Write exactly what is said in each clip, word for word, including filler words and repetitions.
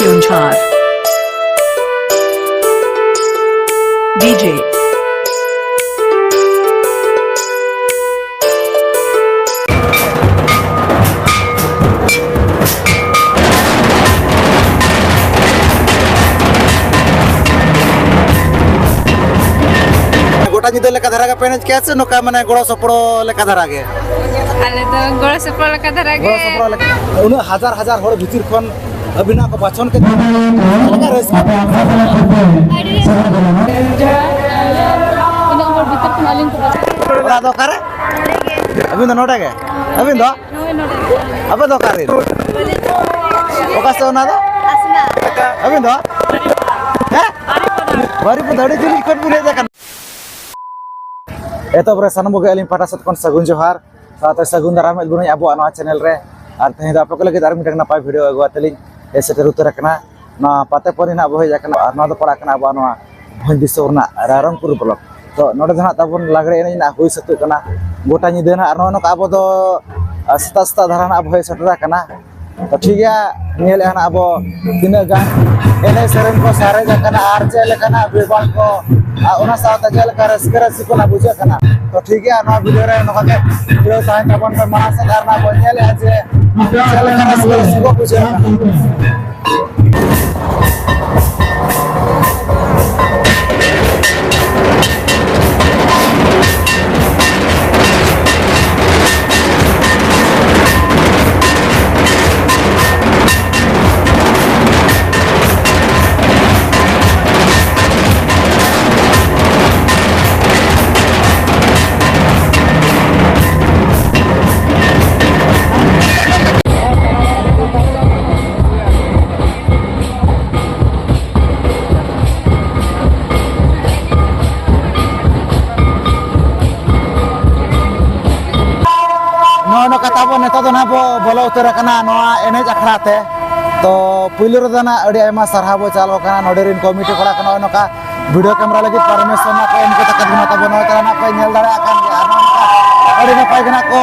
Kunchar. D J. ᱜᱚᱴᱟ ᱧᱤᱫᱟᱹ ᱞᱮᱠᱟ ᱫᱷᱟᱨᱟ ᱜᱮᱯᱮ ᱮᱱᱮᱡ ᱠᱮᱜᱼᱟ ᱥᱮ ᱱᱚᱝᱠᱟ ᱢᱟᱱᱮ ᱜᱚᱲᱚ ᱥᱚᱯᱚᱲᱚ ᱞᱮᱠᱟ ᱫᱷᱟᱨᱟ ᱜᱮ? ᱟᱞᱮ ᱫᱚ ᱜᱚᱲᱚ ᱥᱚᱯᱚᱦᱚᱫ ᱞᱮᱠᱟ ᱫᱷᱟᱨᱟ ᱜᱮ᱾ ᱜᱚᱲᱚ ᱥᱚᱯᱚᱦᱚᱫ ᱞᱮᱠᱟ᱾ ᱩᱱᱟᱹᱜ ᱦᱟᱡᱟᱨ ᱦᱟᱡᱟᱨ ᱦᱚᱲ ᱵᱷᱤᱛᱤᱨ ᱠᱷᱚᱱ ᱟᱹᱵᱤᱱᱟᱜ ᱠᱚ ᱵᱟᱪᱷᱚᱱ ᱠᱮᱫ ᱵᱤᱱᱟ, ᱪᱮᱫ ᱞᱮᱠᱟ ᱨᱟᱹᱥᱠᱟᱹ? ᱟᱹᱰᱤ ᱨᱟᱹᱥᱠᱟᱹ᱾ ᱩᱱᱟᱹᱜ ᱦᱚᱲ ᱵᱷᱤᱛᱤᱨ ᱠᱷᱚᱱ ᱟᱹᱞᱤᱧ ᱠᱚ ᱵᱟᱪᱷᱚᱱ᱾ ᱚᱲᱟᱜ ᱫᱚ ᱚᱠᱟᱨᱮ? ᱟᱹᱵᱤᱱ ᱫᱚ ᱱᱚᱰᱮ ᱜᱮ? ᱟᱹᱵᱤᱱ ᱫᱚ? ᱦᱳᱭ, ᱱᱚᱰᱮ ᱜᱮ᱾ ᱟᱯᱮ ᱫᱚ ᱚᱠᱟᱨᱮ? ᱚᱠᱟ ᱥᱮᱫ ᱚᱱᱟ ᱫᱚ? ᱦᱟᱥᱱᱟ᱾ ᱟᱹᱵᱤᱱ ᱫᱚ? ᱦᱮᱸ? ᱵᱟᱨᱤᱯᱟᱫᱟ᱾ ᱟᱹᱰᱤ ᱡᱤᱞᱤᱧ ᱠᱷᱚᱱ ᱵᱤᱱ ᱦᱮᱡ ᱟᱠᱟᱱᱟ᱾ ᱮᱛᱚᱦᱚᱵ ᱨᱮ ᱥᱟᱱᱟᱢ ᱠᱚᱜᱮ ᱟᱹᱞᱤᱧ ᱯᱟᱦᱴᱟ ᱥᱮᱫ ᱠᱷᱚᱱ ᱥᱟᱹᱜᱩᱱ ᱡᱚᱦᱟᱨ, ᱥᱟᱶᱛᱮ ᱥᱟᱹᱜᱩᱱ ᱫᱟᱨᱟᱢ ᱮᱫ ᱵᱚᱱᱟᱹᱧ ᱟᱵᱚᱣᱟᱜ ᱱᱚᱣᱟ channel ᱨᱮ᱾ ᱟᱨ ᱛᱮᱦᱮᱧ ᱫᱚ ᱟᱯᱮ ᱠᱚ ᱞᱟᱹᱜᱤᱫ ᱟᱨ ᱢᱤᱫᱴᱟᱝ ᱱᱟᱯᱟᱭ video ᱟᱹᱜᱩ ᱠᱟᱛᱮ ᱞᱤᱧ ᱦᱮᱡ ᱥᱮᱴᱮᱨ ᱩᱛᱟᱹᱨ ᱟᱠᱟᱱᱟ᱾ ᱱᱚᱣᱟ ᱯᱟᱛᱮ ᱯᱚᱨᱤ ᱱᱟᱜ ᱵᱚ ᱦᱮᱡ ᱟᱠᱟᱱᱟ, ᱟᱨ ᱱᱚᱣᱟ ᱫᱚ ᱯᱟᱲᱟᱜ ᱠᱟᱱᱟ ᱟᱵᱚᱣᱟᱜ ᱱᱚᱣᱟ ᱵᱷᱚᱸᱡᱽ ᱫᱤᱥᱚᱢ ᱨᱮᱱᱟᱜ ᱨᱟᱭᱨᱚᱝᱯᱩᱨ block᱾ ᱛᱚ ᱱᱚᱰᱮ ᱫᱚ ᱱᱟᱜ ᱛᱟᱵᱚᱱ ᱞᱟᱜᱽᱲᱮ ᱮᱱᱮᱡ ᱨᱮᱱᱟᱜ ᱦᱩᱭ ᱥᱟᱹᱛᱚᱜ ᱠᱟᱱᱟ ᱜᱚᱴᱟ ᱧᱤᱫᱟᱹ ᱱᱟᱜ᱾ ᱟᱨ ᱱᱚᱜᱼᱚ ᱱᱚᱝᱠᱟ ᱟᱵᱚ ᱫᱚ, ᱟᱨ ᱥᱮᱛᱟᱜ ᱥᱮᱛᱟᱜ ᱫᱷᱟᱨᱟ ᱱᱟᱜ ᱵᱚ ᱦᱮᱡ ᱥᱮᱴᱮᱨ ᱟᱠᱟᱱᱟ᱾ ᱛᱚ ᱴᱷᱤᱠ ᱜᱮᱭᱟ, ᱧᱮᱞᱮᱫᱼᱟ ᱱᱟᱜ ᱟᱵᱚ ᱛᱤᱱᱟᱹᱜ ᱜᱟᱱ ᱮᱱᱮᱡ ᱥᱮᱨᱮᱧ ᱠᱚ ᱥᱟᱨᱮᱡ ᱟᱠᱟᱱᱟ ᱟᱨ ᱪᱮᱫ ᱞᱮᱠᱟᱱᱟᱜ ᱵᱮᱵᱷᱟᱨ ᱠᱚ, ᱟᱨ ᱚᱱᱟ ᱥᱟᱶᱛᱮ ᱪᱮᱫ ᱞᱮᱠᱟ ᱨᱟᱹᱥᱠᱟᱹ ᱨᱟᱹᱥᱠᱟᱹ ᱠᱚ ᱱᱟᱜ ᱵᱩᱡᱷᱟᱹᱜ ᱠᱟᱱᱟ᱾ ᱛᱚ ᱴᱷᱤᱠ ᱜᱮᱭᱟ, ᱱᱚᱣᱟ video ᱨᱮ ᱱᱚᱝᱠᱟ ᱜᱮ ᱡᱩᱲᱟᱹᱣ ᱛᱟᱦᱮᱱ ᱛᱟᱵᱚᱱ ᱯᱮ ᱢᱟᱲᱟᱝ ᱥᱮᱫ, ᱟᱨ ᱱᱟᱜ ᱵᱚᱱ ᱧᱮᱞᱮᱫᱼᱟ ᱡᱮ ᱪᱮᱫ ᱞᱮᱠᱟ ᱨᱟᱹᱥᱠᱟᱹ ᱨᱟᱹᱥᱠᱟᱹ ᱠᱚ ᱵᱩᱡᱷᱟᱹᱜ ᱠᱟᱱᱟ᱾ ᱱᱚᱜᱼᱚ ᱱᱚᱝᱠᱟ ᱛᱟᱵᱚ ᱱᱤᱛᱚᱜ ᱫᱚ ᱱᱟᱦᱟᱜ ᱵᱚ ᱵᱚᱞᱚ ᱩᱛᱟᱹᱨ ᱟᱠᱟᱱᱟ ᱱᱚᱣᱟ ᱮᱱᱮᱡ ᱟᱠᱷᱲᱟ ᱛᱮ᱾ ᱛᱚ ᱯᱩᱭᱞᱩ ᱨᱮᱫᱚ ᱱᱟᱦᱟᱜ ᱟᱹᱰᱤ ᱟᱭᱢᱟ ᱥᱟᱨᱦᱟᱣ ᱵᱚ ᱪᱟᱞ ᱟᱠᱚ ᱠᱟᱱᱟ ᱱᱚᱰᱮ ᱨᱮᱱ committee ᱠᱚᱲᱟ ᱠᱚ, ᱱᱚᱜᱼᱚ ᱱᱚᱝᱠᱟ video camera ᱞᱟᱹᱜᱤᱫ permission ᱱᱟᱦᱟᱜ ᱠᱚ ᱮᱢ ᱠᱟᱛᱮ ᱠᱟᱫ ᱵᱚᱱᱟ ᱛᱟᱵᱚ᱾ ᱱᱚᱜᱼᱚᱭ ᱛᱟᱦᱞᱮ ᱱᱟᱦᱟᱜ ᱯᱮ ᱧᱮᱞ ᱫᱟᱲᱮᱭᱟᱜ ᱠᱟᱱ ᱜᱮᱭᱟ, ᱟᱨ ᱱᱚᱜᱼᱚ ᱱᱚᱝᱠᱟ ᱟᱹᱰᱤ ᱱᱟᱯᱟᱭ ᱜᱮ ᱱᱟᱦᱟᱜ ᱠᱚ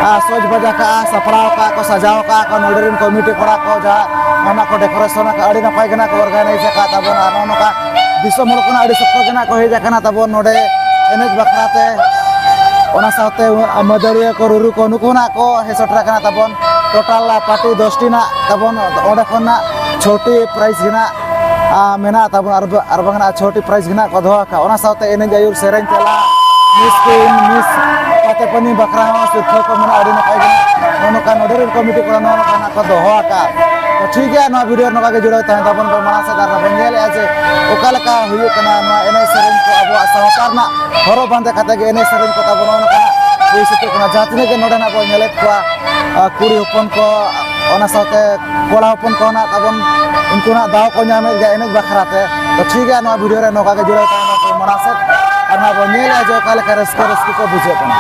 ᱥᱚᱡᱽ ᱵᱟᱡᱟ ᱠᱟᱜᱼᱟ, ᱥᱟᱯᱲᱟᱣ ᱠᱟᱜᱼᱟ ᱠᱚ, ᱥᱟᱡᱟᱣ ᱠᱟᱜᱼᱟ ᱠᱚ ᱱᱚᱰᱮ ᱨᱮᱱ ᱠᱚᱢᱤᱴᱤ ᱠᱚᱲᱟ ᱠᱚ, ᱡᱟᱦᱟᱸ ᱱᱟᱜ ᱠᱚ ᱰᱮᱠᱳᱨᱮᱥᱚᱱ ᱟᱠᱟᱫ, ᱟᱹᱰᱤ ᱱᱟᱯᱟᱭ ᱜᱮ ᱱᱟᱜ ᱠᱚ ᱚᱨᱜᱟᱱᱟᱭᱤᱡᱽ ᱟᱠᱟᱫ ᱛᱟᱵᱚᱱᱟ᱾ ᱱᱚᱜᱼᱚ ᱱᱚᱝᱠᱟ ᱫᱤᱥᱚᱢ ᱦᱚᱲ ᱠᱚ ᱱᱟᱜ ᱟᱹᱰᱤ ᱥᱚᱠᱛᱚ ᱜᱮ ᱱᱟᱜ ᱠᱚ ᱦᱮᱡ ᱟᱠᱟᱱᱟ ᱛᱟᱵᱚᱱ ᱱᱚᱰᱮ ᱮᱱᱮᱡ ᱵᱟᱠᱷᱨᱟ ᱛᱮ᱾ ᱚᱱᱟ ᱥᱟᱶᱛᱮ ᱢᱟᱹᱫᱟᱹᱲᱤᱭᱟᱹ ᱠᱚ, ᱨᱩᱨᱩ ᱠᱚ, ᱱᱩᱠᱩ ᱱᱟᱜ ᱠᱚ ᱦᱮᱡ ᱥᱮᱴᱮᱨ ᱟᱠᱟᱱᱟ ᱛᱟᱵᱚᱱ᱾ ᱴᱳᱴᱟᱞ ᱯᱟᱨᱴᱤ ᱫᱚᱥᱴᱤ ᱱᱟᱜ ᱛᱟᱵᱚᱱ, ᱚᱸᱰᱮ ᱠᱷᱚᱱ ᱱᱟᱜ ᱪᱷᱚᱴᱤ ᱯᱨᱟᱭᱤᱡᱽ ᱜᱮ ᱱᱟᱜ ᱟᱨ ᱢᱮᱱᱟᱜ ᱛᱟᱵᱚᱱᱟ, ᱟᱨ ᱵᱟ-, ᱟᱨ ᱵᱟᱝ ᱪᱷᱚᱴᱤ ᱯᱨᱟᱭᱤᱡᱽ ᱜᱮ ᱱᱟᱜ ᱠᱚ ᱫᱚᱦᱚ ᱟᱠᱟᱫᱼᱟ᱾ ᱚᱱᱟ ᱥᱟᱶᱛᱮ ᱮᱱᱮᱡ ᱟᱹᱭᱩᱨ, ᱥᱮᱨᱮᱧ ᱛᱮᱞᱟ, ᱢᱤᱥ ᱠᱩᱭᱤᱱ, ᱢᱤᱥ ᱯᱟᱛᱮ ᱯᱟᱹᱱᱤ ᱵᱟᱠᱷᱨᱟ ᱦᱚᱸ ᱥᱤᱨᱯᱷᱟᱹ ᱠᱚ ᱢᱮᱱᱟᱜᱼᱟ᱾ ᱟᱹᱰᱤ ᱱᱟᱯᱟᱭ ᱜᱮ ᱱᱚᱜᱼᱚ ᱱᱚᱝᱠᱟ ᱱᱚᱰᱮ ᱨᱮᱱ ᱠᱚᱢᱤᱴᱤ ᱠᱚᱲᱟ ᱱᱚᱜᱼᱚ ᱱᱚᱝᱠᱟ ᱱᱟᱜ ᱠᱚ ᱫᱚᱦᱚ ᱟᱠᱟᱫᱼᱟ᱾ ᱛᱚ ᱴᱷᱤᱠ ᱜᱮᱭᱟ, ᱱᱚᱣᱟ ᱵᱷᱤᱰᱤᱭᱳ ᱨᱮ ᱱᱚᱝᱠᱟ ᱜᱮ ᱡᱩᱲᱟᱹᱣ ᱛᱟᱦᱮᱱ ᱛᱟᱵᱚᱱ ᱯᱮ ᱢᱟᱲᱟᱝ ᱥᱮᱫ, ᱟᱨ ᱵᱚᱱ ᱧᱮᱞᱮᱫᱼᱟ ᱡᱮ ᱚᱠᱟ ᱞᱮᱠᱟ ᱦᱩᱭᱩᱜ ᱠᱟᱱᱟ ᱱᱚᱣᱟ ᱮᱱᱮᱡ ᱥᱮᱨᱮᱧ ᱠᱚ, ᱟᱵᱚᱣᱟᱜ ᱥᱟᱶᱛᱟ ᱨᱮᱱᱟᱜ ᱦᱚᱨᱚᱜ ᱵᱟᱸᱫᱮ ᱠᱟᱛᱮ ᱜᱮ ᱮᱱᱮᱡ ᱥᱮᱨᱮᱧ ᱠᱚ ᱛᱟᱵᱚᱱ ᱱᱚᱜᱼᱚ ᱱᱚᱝᱠᱟ ᱱᱟᱜ ᱦᱩᱭ ᱥᱟᱹᱛᱚᱜ ᱠᱟᱱᱟ᱾ ᱡᱟᱦᱟᱸ ᱛᱤᱱᱟᱹᱜ ᱜᱮ ᱱᱚᱰᱮ ᱱᱟᱜ ᱵᱚᱱ ᱧᱮᱞᱮᱫ ᱠᱚᱣᱟ, ᱟᱨ ᱠᱩᱲᱤ ᱦᱚᱯᱚᱱ ᱠᱚ, ᱚᱱᱟ ᱥᱟᱶᱛᱮ ᱠᱚᱲᱟ ᱦᱚᱯᱚᱱ ᱠᱚ ᱱᱟᱜ ᱛᱟᱵᱚᱱ, ᱩᱱᱠᱩ ᱱᱟᱜ ᱫᱟᱣ ᱠᱚ ᱧᱟᱢᱮᱫ ᱜᱮᱭᱟ ᱮᱱᱮᱡ ᱵᱟᱠᱷᱨᱟ ᱛᱮ᱾ ᱛᱚ ᱴᱷᱤᱠ ᱜᱮᱭᱟ, ᱱᱚᱣᱟ ᱵᱷᱤᱰᱤᱭᱳ ᱨᱮ ᱱᱚᱝᱠᱟ ᱜᱮ ᱡᱩᱲᱟᱹᱣ ᱛᱟᱦᱮᱱ ᱯᱮ ᱢᱟᱲᱟᱝ ᱥᱮᱫ, ᱟᱨ ᱱᱟᱜ ᱵᱚᱱ ᱧᱮᱞᱮᱫᱼᱟ ᱡᱮ ᱚᱠᱟ ᱞᱮᱠᱟ ᱨᱟᱹᱥᱠᱟᱹ ᱨᱟᱹᱥᱠᱟᱹ ᱠᱚ ᱵᱩᱡᱷᱟᱹᱜ ᱠᱟᱱᱟ᱾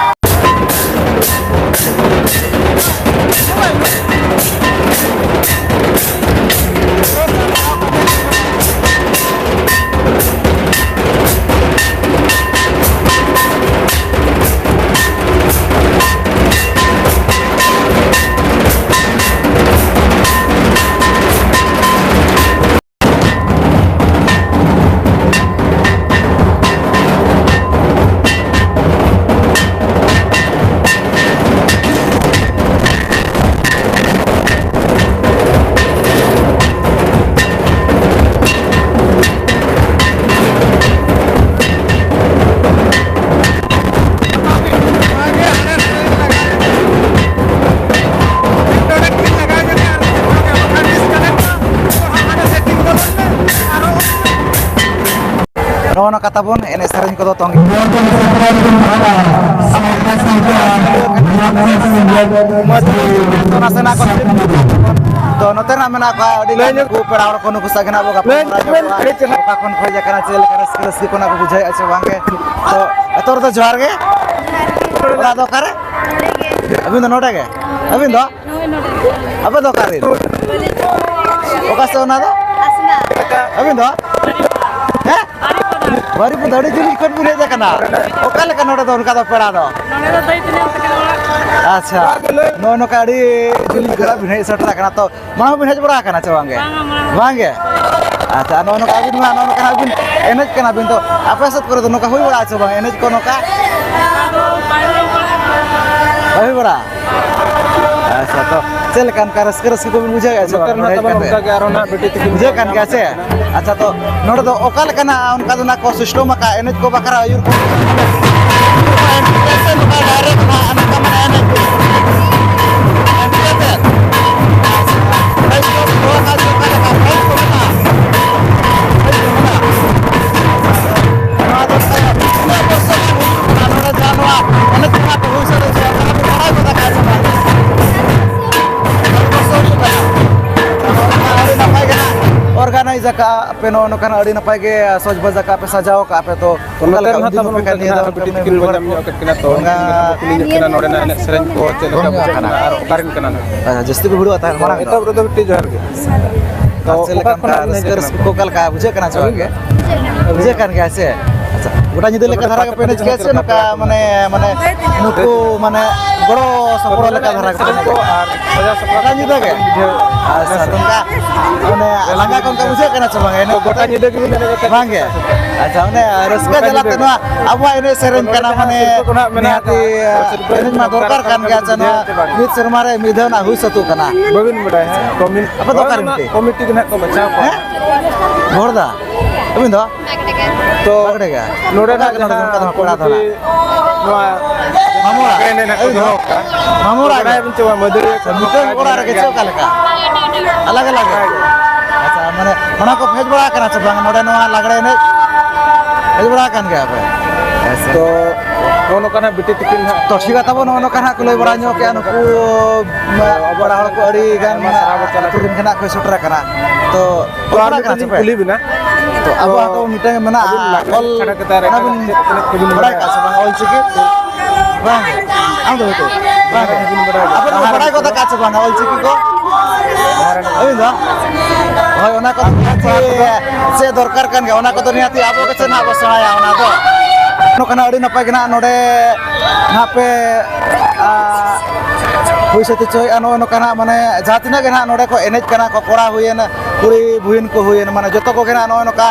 ᱱᱚᱜᱼᱚ ᱱᱚᱝᱠᱟ ᱛᱟᱵᱚᱱ ᱮᱱᱮᱡ ᱥᱮᱨᱮᱧ ᱠᱚᱫᱚ ᱛᱚᱝᱜᱮ᱾ ᱛᱚ ᱱᱚᱛᱮ ᱱᱟᱜ ᱢᱮᱱᱟᱜ ᱠᱚᱣᱟ ᱟᱹᱰᱤ ᱜᱟᱱ ᱱᱩᱠᱩ ᱯᱮᱲᱟ ᱦᱚᱲ ᱠᱚ, ᱱᱩᱠᱩ ᱥᱟᱶ ᱜᱮ ᱱᱟᱜ ᱵᱚ ᱜᱟᱯᱟᱞᱢᱟᱨᱟᱣ ᱧᱚᱜᱚᱜᱼᱟ᱾ ᱚᱠᱟ ᱠᱷᱚᱱ ᱠᱚ ᱦᱮᱡ ᱟᱠᱟᱱᱟ, ᱪᱮᱫ ᱞᱮᱠᱟ ᱨᱟᱹᱥᱠᱟᱹ ᱨᱟᱹᱥᱠᱟᱹ ᱠᱚ ᱱᱟᱜ ᱠᱚ ᱵᱩᱡᱷᱟᱹᱣᱮᱫᱼᱟ ᱥᱮ ᱵᱟᱝ ᱜᱮ? ᱛᱚ ᱮᱛᱚ ᱨᱮᱫᱚ ᱡᱚᱦᱟᱨ ᱜᱮ᱾ ᱚᱲᱟᱜ ᱫᱚ ᱚᱠᱟᱨᱮ? ᱟᱹᱵᱤᱱ ᱫᱚ ᱱᱚᱰᱮ ᱜᱮ? ᱟᱹᱵᱤᱱ ᱫᱚ? ᱟᱯᱮ ᱫᱚ ᱚᱠᱟ ᱨᱮᱱ? ᱚᱠᱟ ᱥᱮᱫ ᱚᱱᱟ ᱫᱚ? ᱟᱹᱵᱤᱱ ᱫᱚ? ᱦᱮᱸ? ᱵᱟᱹᱨᱤᱯᱟᱫᱟ ᱟᱹᱰᱤ ᱡᱤᱞᱤᱧ ᱠᱷᱚᱱ ᱵᱤᱱ ᱦᱮᱡ ᱟᱠᱟᱱᱟ᱾ ᱚᱠᱟ ᱞᱮᱠᱟ ᱱᱚᱰᱮ ᱫᱚ ᱚᱱᱠᱟ ᱫᱚ ᱯᱮᱲᱟ ᱫᱚ? ᱱᱚᱰᱮ ᱫᱚ ᱫᱟᱹᱭ ᱛᱮᱧᱟᱝ ᱛᱟᱹᱠᱤᱱ ᱚᱲᱟᱜ᱾ ᱟᱪᱪᱷᱟ, ᱱᱚᱜᱼᱚ ᱱᱚᱝᱠᱟ ᱟᱹᱰᱤ ᱡᱤᱞᱤᱧ ᱠᱷᱚᱱᱟᱜ ᱵᱤᱱ ᱦᱮᱡ ᱥᱮᱴᱮᱨ ᱟᱠᱟᱱᱟ᱾ ᱛᱚ, ᱢᱟᱲᱟᱝ ᱵᱤᱱ ᱦᱮᱡ ᱵᱟᱲᱟ ᱟᱠᱟᱱᱟ ᱪᱮ ᱵᱟᱝ ᱜᱮ? ᱵᱟᱝᱟ, ᱵᱟᱝᱟ᱾ ᱵᱟᱝ ᱜᱮ? ᱟᱪᱪᱷᱟ, ᱱᱚᱜᱼᱚ ᱱᱚᱝᱠᱟ ᱟᱹᱵᱤᱱ ᱢᱟ ᱱᱚᱜᱼᱚ ᱱᱚᱝᱠᱟ ᱵᱤᱱ ᱮᱱᱮᱡ ᱠᱟᱱᱟ ᱵᱤᱱ, ᱛᱚ ᱟᱯᱮ ᱥᱮᱫ ᱠᱚᱨᱮ ᱫᱚ ᱱᱚᱝᱠᱟ ᱦᱩᱭ ᱵᱟᱲᱟᱜᱼᱟ ᱪᱮ ᱵᱟᱝ ᱮᱱᱮᱡ ᱠᱚ ᱱᱚᱝᱠᱟ? ᱟᱫᱚ ᱵᱟᱭ ᱦᱩᱭ ᱵᱟᱲᱟᱜᱼᱟ᱾ ᱵᱟᱭ ᱦᱩᱭ ᱵᱟᱲᱟᱜᱼᱟ? ᱟᱪᱪᱷᱟ, ᱛᱚ ᱪᱮᱫ ᱞᱮᱠᱟ ᱚᱱᱠᱟ ᱨᱟᱹᱥᱠᱟᱹ, ᱨᱟᱹᱥᱠᱟᱹ ᱠᱚᱵᱤᱱ ᱵᱩᱡᱷᱟᱹᱣᱮᱫᱼᱟ ᱥᱮ ᱵᱟᱝ? ᱱᱚᱛᱮ ᱨᱮᱱᱟᱜ ᱛᱟᱵᱚᱱ ᱚᱱᱠᱟ ᱜᱮ ᱟᱨᱦᱚᱸ ᱱᱟᱦᱟᱜ ᱵᱤᱴᱤ ᱛᱟᱹᱠᱤᱱ ᱵᱩᱡᱷᱟᱹᱜ ᱠᱟᱱ ᱜᱮᱭᱟ ᱥᱮ? ᱟᱪᱪᱷᱟ, ᱛᱚ ᱱᱚᱰᱮ ᱫᱚ ᱚᱠᱟ ᱞᱮᱠᱟᱱᱟᱜ ᱚᱱᱠᱟ ᱫᱚ ᱱᱟᱜ ᱠᱚ system ᱟᱠᱟᱫ ᱮᱱᱮᱡ ᱠᱚ ᱵᱟᱠᱷᱨᱟ ᱟᱹᱭᱩᱨ ᱠᱚ? ᱱᱚᱝᱠᱟ direct ᱱᱟᱜ ᱱᱚᱝᱠᱟ ᱢᱟᱱᱮ ᱮᱱᱮᱡ ᱠᱚ᱾ ᱮᱱᱮᱡ ᱠᱟᱛᱮ᱾ ᱱᱚᱣᱟ ᱫᱚ ᱛᱤᱱᱟᱹᱜ ᱵᱚᱨᱥᱚ ᱜᱟᱱ ᱦᱩᱭᱩᱜ ᱠᱟᱱᱟ ᱱᱚᱰᱮ ᱡᱟᱦᱟᱸ ᱱᱚᱣᱟ ᱮᱱᱮᱡ ᱠᱚ ᱦᱩᱭ ᱥᱟᱹᱛ ᱦᱚᱪᱚᱭᱟ, ᱚᱱᱟ ᱵᱚᱱ ᱵᱟᱲᱟᱭ ᱜᱚᱫ ᱟᱠᱟᱫ ᱥᱮ ᱵᱟᱝ? ᱟᱹᱰᱤ ᱱᱟᱯᱟᱭ ᱜᱮ ᱦᱟᱸᱜ organize ᱟᱠᱟᱫᱼᱟ ᱯᱮ, ᱱᱚᱜᱼᱚ ᱱᱚᱝᱠᱟᱱ ᱟᱹᱰᱤ ᱱᱟᱯᱟᱭ ᱜᱮ ᱥᱚᱡᱽ ᱵᱟᱡᱽ ᱟᱠᱟᱫ ᱯᱮ, ᱥᱟᱡᱟᱣ ᱟᱠᱟᱫ ᱯᱮ, ᱛᱚ ᱛᱚ ᱚᱠᱟ ᱱᱚᱛᱮ ᱞᱮᱠᱟ ᱨᱮᱦᱚᱸ ᱩᱱ ᱫᱤᱱ ᱛᱟᱵᱚᱱ ᱯᱮ ᱚᱱᱠᱟ ᱜᱮ ᱠᱟᱹᱢᱤᱭᱮᱫᱟ? ᱦᱟᱸᱜ ᱵᱤᱴᱤ ᱛᱟᱹᱠᱤᱱ ᱠᱚ ᱧᱟᱢ ᱧᱚᱜ ᱠᱮᱫ ᱠᱤᱱᱟ, ᱛᱚ ᱚᱱᱠᱟ ᱩᱱᱠᱤᱱ ᱠᱚ ᱠᱩᱞᱤ ᱧᱚᱜ ᱠᱤᱱᱟ ᱱᱚᱰᱮᱱᱟᱜ ᱮᱱᱮᱡ ᱥᱮᱨᱮᱧ ᱠᱚ ᱪᱮᱫ ᱞᱮᱠᱟ ᱵᱩᱡᱷᱟᱹᱜ ᱠᱟᱱᱟ ᱟᱨ ᱚᱠᱟᱨᱮᱱ ᱠᱟᱱᱟ ᱱᱟᱦᱟᱜ? ᱟᱪᱪᱷᱟ, ᱡᱟᱹᱥᱛᱤ ᱠᱚ ᱵᱷᱤᱲᱚᱜᱼᱟ ᱛᱟᱦᱮᱸᱫ ᱢᱟᱲᱟᱝ ᱫᱚ᱾ ᱮᱛᱚᱦᱚᱵ ᱨᱮᱫᱚ ᱵᱤᱴᱤ ᱡᱚᱦᱟᱨ ᱜᱮ᱾ ᱛᱚ ᱟᱨ ᱪᱮᱫ ᱞᱮᱠᱟ ᱚᱠᱟ ᱚᱱᱠᱟ ᱠᱷᱚᱱᱟᱜ ᱵᱤᱱ ᱦᱮᱡ ᱨᱟᱹᱥᱠᱟᱹ, ᱟᱠᱟᱱᱟ? ᱨᱟᱹᱥᱠᱟᱹ ᱠᱚ ᱚᱠᱟ ᱞᱮᱠᱟ ᱵᱩᱡᱷᱟᱹᱜ ᱠᱟᱱᱟ ᱥᱮ ᱵᱟᱝ ᱜᱮ? ᱵᱩᱡᱷᱟᱹᱜ ᱠᱟᱱ ᱜᱮᱭᱟ ᱥᱮ? ᱟᱪᱪᱷᱟ, ᱜᱚᱴᱟ ᱧᱤᱫᱟᱹ ᱞᱮᱠᱟ ᱫᱷᱟᱨᱟ ᱜᱮᱯᱮ ᱮᱱᱮᱡ ᱠᱮᱜᱼᱟ ᱥᱮ ᱱᱚᱝᱠᱟ ᱢᱟᱱᱮ, ᱢᱟᱱᱮ ᱱᱩᱠᱩ ᱢᱟᱱᱮ ᱜᱚᱲᱚ ᱥᱚᱯᱚᱦᱚᱫ ᱞᱮᱠᱟ ᱫᱷᱟᱨᱟ ᱜᱮᱯᱮ ᱮᱱᱮᱡ ᱠᱮᱜᱼᱟ? ᱟᱨ ᱥᱟᱡᱟᱣ ᱥᱟᱯᱲᱟᱣ ᱜᱚᱴᱟ ᱧᱤᱫᱟᱹ ᱜᱮ? ᱵᱩᱡᱷᱟᱹᱣ᱾ ᱟᱪᱪᱷᱟ, ᱱᱚᱝᱠᱟ ᱢᱟᱱᱮ ᱞᱟᱸᱜᱟ ᱠᱚ ᱚᱱᱠᱟ ᱵᱩᱡᱷᱟᱹᱜ ᱠᱟᱱᱟ ᱥᱮ ᱵᱟᱝ? ᱮᱱᱮᱡ ᱛᱚ ᱜᱚᱴᱟ ᱧᱤᱫᱟᱹ ᱜᱮᱵᱤᱱ ᱮᱱᱮᱡ ᱟᱠᱟᱫ? ᱵᱟᱝ ᱜᱮ? ᱟᱪᱪᱷᱟ, ᱚᱱᱮ ᱨᱟᱹᱥᱠᱟᱹ ᱜᱚᱴᱟ ᱡᱟᱞᱟᱛᱮ ᱧᱤᱫᱟᱹ ᱜᱮ᱾ ᱱᱚᱣᱟ ᱟᱵᱚᱣᱟᱜ ᱮᱱᱮᱡ ᱥᱮᱨᱮᱧ ᱱᱚᱰᱮ ᱠᱟᱱᱟ, ᱡᱟᱦᱟᱸ ᱢᱟᱱᱮ ᱥᱤᱨᱯᱟᱹ ᱠᱚ ᱱᱟᱦᱟᱜ ᱢᱮᱱᱟᱜ ᱱᱤᱦᱟᱹᱛᱤ ᱟᱠᱟᱫᱼᱟ, ᱥᱤᱨᱯᱟᱹ ᱮᱱᱮᱡ ᱢᱟ ᱠᱚ ᱫᱚᱨᱠᱟᱨ ᱠᱟᱱ ᱜᱮᱭᱟ᱾ ᱵᱩᱡᱷᱟᱹᱣ ᱥᱮ ᱵᱟᱝ? ᱢᱤᱫ ᱥᱮᱨᱢᱟ ᱨᱮ ᱢᱤᱫ ᱫᱷᱟᱣ ᱱᱟᱜ ᱦᱩᱭ ᱥᱟᱹᱛᱚᱜ ᱠᱟᱱᱟ᱾ ᱵᱟᱹᱵᱤᱱ ᱵᱟᱰᱟᱭᱟ, ᱦᱮᱸ? ᱠᱚᱢᱤᱱ ᱟᱯᱮ ᱫᱚ ᱚᱠᱟ ᱨᱮᱱ ᱠᱚᱢᱤᱴᱤ? ᱠᱚᱢᱤᱴᱤ ᱜᱮ ᱱᱟᱦᱟᱜ ᱠᱚ ᱵᱟᱪᱷᱟᱣ ᱠᱚᱣᱟ᱾ ᱦᱮᱸ? ᱵᱷᱚᱲᱫᱟ᱾ ᱟᱹᱵᱤᱱ ᱫᱚ? ᱛᱚ ᱵᱟᱜᱽᱰᱮ ᱜᱮ? ᱱᱚᱰᱮᱱᱟᱜ ᱚᱠᱟ ᱠᱟᱱᱟ ᱡᱟᱦᱟᱸ ᱚᱱᱠᱟ ᱫᱚ ᱦᱟᱸᱜ ᱠᱚᱲᱟ ᱫᱚ ᱠᱚᱢᱤᱴᱤ ᱦᱟᱸᱜ? ᱱᱚᱣᱟ ᱢᱟᱢᱚ ᱚᱲᱟᱜ᱾ ᱞᱟᱜᱽᱲᱮ ᱮᱱᱮᱡ ᱱᱟᱦᱟᱜ ᱠᱚ ᱟᱹᱵᱤᱱ ᱫᱚ? ᱫᱚᱦᱚ ᱠᱟᱜᱼᱟ᱾ ᱢᱟᱢᱚ ᱚᱲᱟᱜ ᱵᱟᱰᱟᱭ ᱜᱮ? ᱟᱵᱤᱱ ᱪᱮ ᱵᱟᱝ, ᱢᱟᱹᱫᱟᱹᱲᱤᱭᱟᱹ ᱠᱚ ᱢᱤᱫᱴᱟᱝ ᱚᱲᱟᱜ ᱨᱮᱜᱮ ᱪᱮ ᱚᱠᱟ ᱞᱮᱠᱟ? ᱟᱞᱟᱜᱽ ᱟᱞᱟᱜᱽ ᱜᱮ? ᱟᱪᱪᱷᱟ, ᱢᱟᱱᱮ ᱚᱱᱟ ᱠᱚ ᱦᱮᱡ ᱵᱟᱲᱟ ᱟᱠᱟᱱᱟ ᱥᱮ ᱵᱟᱝ? ᱱᱚᱰᱮ ᱱᱚᱣᱟ ᱞᱟᱜᱽᱲᱮ ᱮᱱᱮᱡ ᱦᱮᱡ ᱵᱟᱲᱟ ᱟᱠᱟᱱ ᱜᱮᱭᱟ ᱯᱮ? ᱟᱪᱪᱷᱟ᱾ ᱛᱚ ᱱᱚᱜᱼᱚ ᱱᱚᱝᱠᱟ ᱱᱟᱜ ᱵᱤᱴᱤ ᱛᱤᱠᱤᱱ ᱱᱟᱦᱟᱜ ᱛᱚ ᱴᱷᱤᱠ ᱜᱮᱭᱟ ᱛᱟᱵᱚ, ᱱᱚᱜᱼᱚ ᱱᱚᱝᱠᱟ ᱱᱟᱜ ᱠᱚ ᱞᱟᱹᱭ ᱵᱟᱲᱟ ᱧᱚᱜ ᱠᱮᱜᱼᱟ ᱱᱩᱠᱩ ᱟᱵᱚ ᱯᱮᱲᱟ ᱦᱚᱲ ᱠᱚ ᱟᱹᱰᱤ ᱜᱟᱱ ᱟᱭᱢᱟ ᱥᱟᱨᱦᱟᱣ ᱵᱚᱱ ᱪᱟᱞ ᱟᱹᱛᱩ ᱨᱮᱱ ᱜᱮ ᱱᱟᱜ ᱠᱚ ᱥᱮᱴᱮᱨ ᱟᱠᱟᱱᱟ᱾ ᱛᱚ ᱛᱚ ᱚᱞ ᱟᱨ ᱯᱟᱲᱦᱟᱜ ᱢᱤᱫᱴᱟᱝ ᱠᱟᱱᱟ ᱞᱤᱧ ᱪᱮ ᱯᱮ? ᱠᱩᱞᱤ ᱵᱮᱱᱟ᱾ ᱛᱚ ᱟᱵᱚᱣᱟᱜ ᱛᱚ ᱦᱚᱸ ᱢᱤᱫᱴᱟᱝ ᱢᱮᱱᱟᱜᱼᱟ, ᱟᱹᱵᱤᱱ ᱞᱟᱜᱽᱲᱮ ᱚᱞ ᱪᱷᱟᱲᱟ ᱠᱟᱛᱮ ᱟᱨ ᱚᱱᱟ ᱮᱴᱟᱜ ᱵᱤᱱ ᱪᱮᱫ ᱮᱱᱮᱡ ᱠᱚᱵᱤᱱ ᱵᱟᱲᱟᱭ ᱵᱟᱲᱟᱭᱟ? ᱠᱟᱜᱼᱟ ᱥᱮ ᱵᱟᱝ ᱚᱞ ᱪᱤᱠᱤ? ᱵᱟᱝ ᱜᱮ᱾ ᱟᱢ ᱫᱚ ᱦᱳᱭᱛᱳ ᱵᱟᱝ ᱜᱮ᱾ ᱟᱯᱮ ᱫᱚ ᱵᱟᱲᱟᱭ ᱜᱚᱫ ᱟᱠᱟᱫ ᱪᱮ ᱵᱟᱝᱟ ᱚᱞᱪᱤᱠᱤ ᱠᱚ? ᱟᱹᱵᱤᱱ ᱫᱚ? ᱦᱳᱭ, ᱚᱱᱟ ᱠᱚ ᱪᱮᱫ ᱫᱚᱨᱠᱟᱨ ᱠᱟᱱ ᱜᱮᱭᱟ, ᱚᱱᱟ ᱠᱚᱫᱚ ᱱᱤᱦᱟᱹᱛᱤ ᱟᱵᱚ ᱜᱮᱥᱮ ᱱᱟᱦᱟᱜ ᱵᱚ ᱥᱮᱬᱟᱭᱟ ᱚᱱᱟ ᱫᱚ᱾ ᱱᱚᱝᱠᱟᱱᱟᱜ ᱟᱹᱰᱤ ᱱᱟᱯᱟᱭ ᱜᱮ ᱱᱟᱦᱟᱜ ᱱᱚᱰᱮ ᱱᱟᱦᱟᱜ ᱯᱮ, ᱟ, ᱦᱩᱭ ᱥᱟᱹᱛ ᱦᱚᱪᱚᱭᱮᱫᱼᱟ᱾ ᱱᱚᱜᱼᱚᱭ ᱱᱚᱝᱠᱟᱱᱟᱜ ᱢᱟᱱᱮ ᱡᱟᱦᱟᱸ ᱛᱤᱱᱟᱹᱜ ᱜᱮ ᱱᱟᱦᱟᱜ ᱱᱚᱰᱮ ᱠᱚ ᱮᱱᱮᱡ ᱠᱟᱱᱟ ᱠᱚ, ᱠᱚᱲᱟ ᱦᱩᱭᱮᱱ, ᱠᱩᱲᱤ ᱵᱩᱦᱤᱱ ᱠᱚ ᱦᱩᱭᱮᱱ, ᱢᱟᱱᱮ ᱡᱚᱛᱚ ᱠᱚᱜᱮ ᱱᱟᱦᱟᱜ ᱱᱚᱜᱼᱚᱭ ᱱᱚᱝᱠᱟ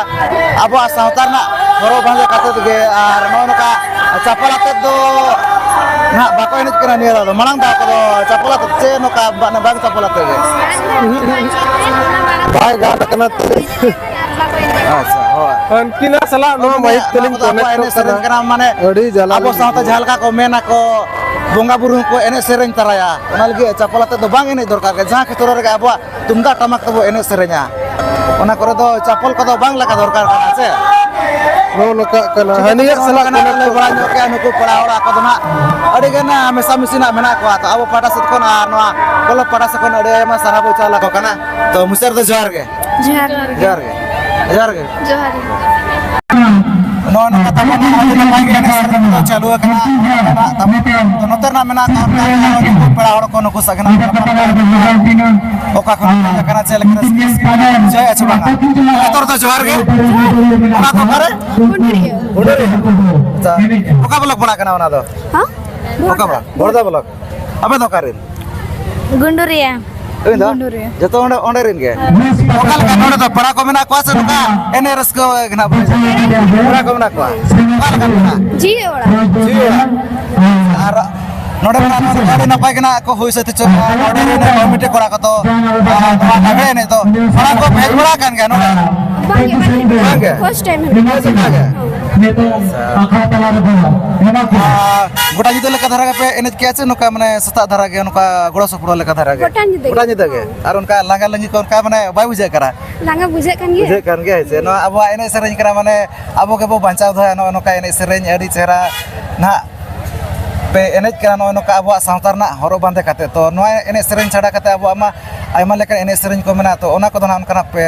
ᱟᱵᱚᱣᱟᱜ ᱥᱟᱶᱛᱟ ᱨᱮᱱᱟᱜ ᱦᱚᱨᱚᱜ ᱵᱟᱸᱫᱮ ᱠᱟᱛᱮᱫ ᱜᱮ, ᱟᱨ ᱱᱚᱜᱼᱚᱭ ᱱᱚᱝᱠᱟ ᱪᱟᱯᱚᱞ ᱟᱛᱮᱫ ᱫᱚ ᱱᱟᱦᱟᱜ ᱵᱟᱠᱚ ᱮᱱᱮᱡ ᱠᱟᱱᱟ ᱱᱤᱭᱟᱹ ᱫᱷᱟᱣ ᱫᱚ᱾ ᱢᱟᱲᱟᱝ ᱫᱷᱟᱣ ᱠᱚᱫᱚ ᱪᱟᱯᱚᱞ ᱟᱛᱮᱫ ᱥᱮ ᱱᱚᱝᱠᱟ ᱵᱟ-, ᱵᱟᱝ ᱪᱟᱯᱚᱞ ᱟᱛᱮᱫ ᱜᱮ? ᱵᱟᱭ ᱜᱟᱱ ᱠᱟᱱᱟ ᱛᱚ᱾ ᱟᱪᱪᱷᱟ, ᱦᱳᱭ᱾ ᱩᱱᱠᱤᱱᱟᱜ ᱥᱟᱞᱟᱜ ᱱᱚᱣᱟ ᱢᱟᱱᱮ ᱢᱟᱭᱤᱠ ᱱᱚᱣᱟ ᱛᱮᱞᱤᱧ ᱠᱚᱫᱚ ᱟᱵᱚᱣᱟᱜ ᱠᱟᱱᱮᱠᱴ ᱮᱱᱮᱡ ᱥᱮᱨᱮᱧ ᱠᱟᱱᱟ, ᱢᱟᱱᱮ ᱟᱹᱰᱤ ᱡᱟᱞᱟ ᱟᱵᱚ ᱞᱤᱧ ᱥᱟᱶᱛᱟ ᱵᱩᱡᱷᱟᱹᱣᱟ᱾ ᱡᱟᱦᱟᱸ ᱞᱮᱠᱟ ᱠᱚ ᱢᱮᱱᱟ ᱠᱚ, ᱵᱚᱸᱜᱟ ᱵᱩᱨᱩ ᱦᱚᱸᱠᱚ ᱮᱱᱮᱡ ᱥᱮᱨᱮᱧ ᱛᱟᱨᱟᱭᱟ, ᱚᱱᱟ ᱞᱟᱹᱜᱤᱫ ᱪᱟᱯᱚᱞ ᱟᱛᱮᱫ ᱫᱚ ᱵᱟᱝ ᱮᱱᱮᱡ ᱫᱚᱨᱠᱟᱨ ᱜᱮ᱾ ᱡᱟᱦᱟᱸ ᱠᱷᱮᱛᱨᱚ ᱨᱮᱜᱮ ᱟᱵᱚᱣᱟᱜ ᱛᱩᱢᱫᱟᱜ ᱴᱟᱢᱟᱠ ᱛᱮᱵᱚ ᱮᱱᱮᱡ ᱥᱮᱨᱮᱧᱟ, ᱚᱱᱟ ᱠᱚᱨᱮ ᱫᱚ ᱪᱟᱯᱚᱞ ᱠᱚᱫᱚ ᱵᱟᱝ ᱞᱟᱜᱟᱣ ᱫᱚᱨᱠᱟᱨ ᱠᱟᱱᱟ ᱥᱮ? ᱱᱚᱜᱼᱚ ᱱᱚᱝᱠᱟᱜ ᱠᱟᱱᱟ, ᱴᱷᱤᱠ ᱟᱪᱷᱮ, ᱦᱟᱹᱱᱤᱭᱟᱜ ᱱᱚᱜᱼᱚ ᱥᱟᱞᱟᱜ ᱱᱚᱝᱠᱟᱱᱟᱜ ᱠᱟᱱᱟ ᱞᱟᱹᱭ ᱠᱚ᱾ ᱵᱟᱲᱟ ᱧᱚᱜ ᱠᱮᱜᱼᱟ, ᱱᱩᱠᱩ ᱠᱚᱲᱟ ᱦᱚᱲ ᱟᱠᱚ ᱫᱚ ᱱᱟᱜ ᱟᱹᱰᱤ ᱜᱟᱱ ᱢᱮᱥᱟᱢᱤᱥᱤ ᱱᱟᱜ ᱢᱮᱱᱟᱜ ᱠᱚᱣᱟ᱾ ᱛᱚ ᱟᱵᱚ ᱯᱟᱦᱴᱟ ᱥᱮᱫ ᱠᱷᱚᱱ ᱟᱨ ᱱᱚᱣᱟ ᱠᱞᱟᱵᱽ ᱯᱟᱦᱴᱟ ᱥᱮᱫ ᱠᱷᱚᱱ ᱟᱹᱰᱤ ᱟᱭᱢᱟ ᱥᱟᱨᱦᱟᱣ ᱵᱚ ᱪᱟᱞ ᱟᱠᱚ ᱠᱟᱱᱟ᱾ ᱛᱚ ᱢᱩᱪᱟᱹᱫ ᱨᱮᱫᱚ ᱡᱚᱦᱟᱨ ᱜᱮ᱾ ᱡᱚᱦᱟᱨ ᱜᱮ᱾ ᱡᱚᱦᱟᱨ ᱜᱮ᱾ ᱡᱚᱦᱟᱨ ᱜᱮ᱾ ᱡᱚᱦᱟᱨ ᱜᱮ᱾ ᱱᱚᱜᱼᱚ ᱱᱚᱝᱠᱟ ᱛᱟᱵᱚᱱ ᱟᱹᱰᱤ ᱱᱟᱯᱟᱭ ᱜᱮ ᱮᱱᱮᱡ ᱥᱮᱨᱮᱧ ᱠᱚ ᱪᱟᱹᱞᱩ ᱟᱠᱟᱱᱟ᱾ ᱛᱟᱵᱚᱱ ᱱᱚᱛᱮ ᱨᱮᱱᱟᱜ ᱢᱮᱱᱟᱜ ᱛᱟᱵᱚᱱᱟ ᱯᱮᱲᱟ ᱦᱚᱲ ᱠᱚ ᱱᱩᱠᱩ ᱥᱟᱜᱮᱱ ᱚᱠᱟ ᱠᱷᱚᱱ ᱦᱮᱡ ᱟᱠᱟᱱᱟ, ᱪᱮᱫ ᱞᱮᱠᱟ ᱨᱟᱹᱥᱠᱟᱹ ᱵᱩᱡᱷᱟᱹᱣᱮᱫᱼᱟ ᱪᱮ ᱵᱟᱝᱟ? ᱡᱚᱛᱚ ᱨᱮᱫᱚ ᱡᱚᱦᱟᱨ ᱜᱮ᱾ ᱚᱲᱟᱜ ᱫᱚ ᱚᱠᱟᱨᱮ? ᱜᱩᱰᱩᱨᱤᱭᱟᱹ᱾ ᱜᱩᱰᱩᱨᱤᱭᱟᱹ᱾ ᱟᱪᱪᱷᱟ᱾ ᱚᱠᱟ ᱵᱞᱚᱠ ᱯᱟᱲᱟᱜ ᱠᱟᱱᱟ ᱚᱱᱟ ᱫᱚ? ᱦᱮᱸ? ᱚᱠᱟ ᱵᱞᱚᱠ? ᱵᱚᱲᱫᱟ ᱵᱞᱚᱠ᱾ ᱟᱯᱮ ᱫᱚ ᱚᱠᱟ ᱨᱮᱱ? ᱜᱩᱰᱩᱨᱤᱭᱟᱹ᱾ ᱟᱹᱵᱤᱱ ᱫᱚ? ᱜᱩᱰᱩᱨᱤᱭᱟᱹ᱾ ᱡᱚᱛᱚ ᱚᱸᱰᱮ, ᱚᱸᱰᱮ ᱨᱮᱱ ᱜᱮ? ᱦᱮᱸ᱾ ᱚᱠᱟ ᱞᱮᱠᱟ ᱱᱚᱰᱮ ᱫᱚ ᱯᱮᱲᱟ ᱠᱚ ᱢᱮᱱᱟᱜ ᱠᱚᱣᱟ ᱥᱮ ᱱᱚᱝᱠᱟ ᱮᱱᱮᱡ ᱨᱟᱹᱥᱠᱟᱹ ᱜᱮ ᱱᱟᱜ ᱯᱮ ᱦᱤᱡᱩᱜ ᱠᱟᱱᱟ? ᱯᱮᱲᱟ ᱠᱚ ᱢᱮᱱᱟᱜ ᱠᱚᱣᱟ? ᱚᱠᱟ ᱞᱮᱠᱟ ᱢᱮᱱᱟᱜᱼᱟ? ᱡᱤᱣᱤ ᱚᱲᱟᱜ᱾ ᱡᱤᱣᱤ ᱚᱲᱟᱜ᱾ ᱟᱨ ᱱᱚᱰᱮ ᱢᱟ ᱟᱹᱰᱤ ᱱᱟᱯᱟᱭ ᱜᱮ ᱱᱟᱜ ᱠᱚ ᱦᱩᱭ ᱥᱟᱹᱛ ᱦᱚᱪᱚ ᱠᱚᱣᱟ᱾ ᱱᱚᱰᱮ ᱨᱮᱱ ᱠᱚᱢᱤᱴᱤ ᱠᱚᱲᱟ ᱠᱚᱫᱚ, ᱟᱨ ᱱᱚᱣᱟ ᱞᱟᱜᱽᱲᱮ ᱮᱱᱮᱡ ᱫᱚ ᱚᱱᱟ ᱠᱚ ᱦᱮᱡ ᱵᱟᱲᱟ ᱟᱠᱟᱱ ᱜᱮᱭᱟ ᱱᱚᱰᱮ? ᱵᱟᱝ ᱜᱮ, ᱵᱟᱝ ᱜᱮ᱾ ᱵᱟᱝ ᱜᱮ? ᱯᱷᱟᱨᱥᱴ ᱴᱟᱭᱤᱢ ᱦᱩᱭᱩᱜ ᱠᱟᱱᱟ᱾ ᱯᱷᱟᱨᱥᱴ ᱴᱟᱭᱤᱢ ᱜᱮ? ᱦᱮᱸ᱾ ᱱᱤᱛᱚᱜ ᱟᱠᱷᱲᱟ ᱛᱟᱞᱟ ᱨᱮᱫᱚ ᱚᱱᱟ ᱠᱚ ᱟᱨ ᱜᱚᱴᱟ ᱧᱤᱫᱟᱹ ᱞᱮᱠᱟ ᱫᱷᱟᱨᱟ ᱜᱮᱯᱮ ᱮᱱᱮᱡ ᱠᱮᱜᱼᱟ ᱥᱮ ᱱᱚᱝᱠᱟ ᱢᱟᱱᱮ ᱥᱮᱛᱟᱜ ᱫᱷᱟᱨᱟ ᱜᱮ ᱱᱚᱝᱠᱟ ᱜᱚᱲᱚ ᱥᱚᱯᱚᱦᱚᱫ ᱞᱮᱠᱟ ᱫᱷᱟᱨᱟ ᱜᱮ? ᱜᱚᱴᱟ ᱧᱤᱫᱟᱹ ᱜᱮ᱾ ᱜᱚᱴᱟ ᱧᱤᱫᱟᱹ ᱜᱮ? ᱦᱮᱸ᱾ ᱟᱨ ᱚᱱᱠᱟ ᱞᱟᱸᱜᱟ ᱞᱟᱸᱜᱤ ᱠᱚ ᱚᱱᱠᱟ ᱢᱟᱱᱮ ᱵᱟᱭ ᱵᱩᱡᱷᱟᱹᱜ ᱠᱟᱱᱟ? ᱞᱟᱸᱜᱟ ᱵᱩᱡᱷᱟᱹᱜ ᱠᱟᱱ ᱜᱮᱭᱟ᱾ ᱵᱩᱡᱷᱟᱹᱜ ᱠᱟᱱ ᱜᱮᱭᱟ, ᱦᱮᱸ ᱥᱮ? ᱱᱚᱣᱟ ᱟᱵᱚᱣᱟᱜ ᱮᱱᱮᱡ ᱥᱮᱨᱮᱧ ᱠᱟᱱᱟ, ᱢᱟᱱᱮ ᱟᱵᱚ ᱜᱮᱵᱚ ᱵᱟᱧᱪᱟᱣ ᱫᱚᱦᱚᱭᱟ ᱱᱚᱜᱼᱚ ᱱᱚᱝᱠᱟ ᱮᱱᱮᱡ ᱥᱮᱨᱮᱧ ᱟᱹᱰᱤ ᱪᱮᱦᱨᱟ ᱱᱟᱦᱟᱜ ᱯᱮ ᱮᱱᱮᱡ ᱠᱟᱱᱟ ᱱᱚᱜᱼᱚᱭ ᱱᱚᱝᱠᱟ ᱟᱵᱚᱣᱟᱜ ᱥᱟᱶᱛᱟ ᱨᱮᱱᱟᱜ ᱦᱚᱨᱚᱜ ᱵᱟᱸᱫᱮ ᱠᱟᱛᱮ᱾ ᱛᱚ ᱱᱚᱣᱟ ᱮᱱᱮᱡ ᱥᱮᱨᱮᱧ ᱪᱷᱟᱰᱟ ᱠᱟᱛᱮ ᱟᱵᱚᱣᱟᱜ ᱢᱟ ᱟᱭᱢᱟ ᱞᱮᱠᱟᱱ ᱮᱱᱮᱡ ᱥᱮᱨᱮᱧ ᱠᱚ ᱢᱮᱱᱟᱜᱼᱟ, ᱛᱚ ᱚᱱᱟ ᱠᱚᱫᱚ ᱱᱟᱦᱟᱜ ᱚᱱᱠᱟᱱᱟᱜ ᱯᱮ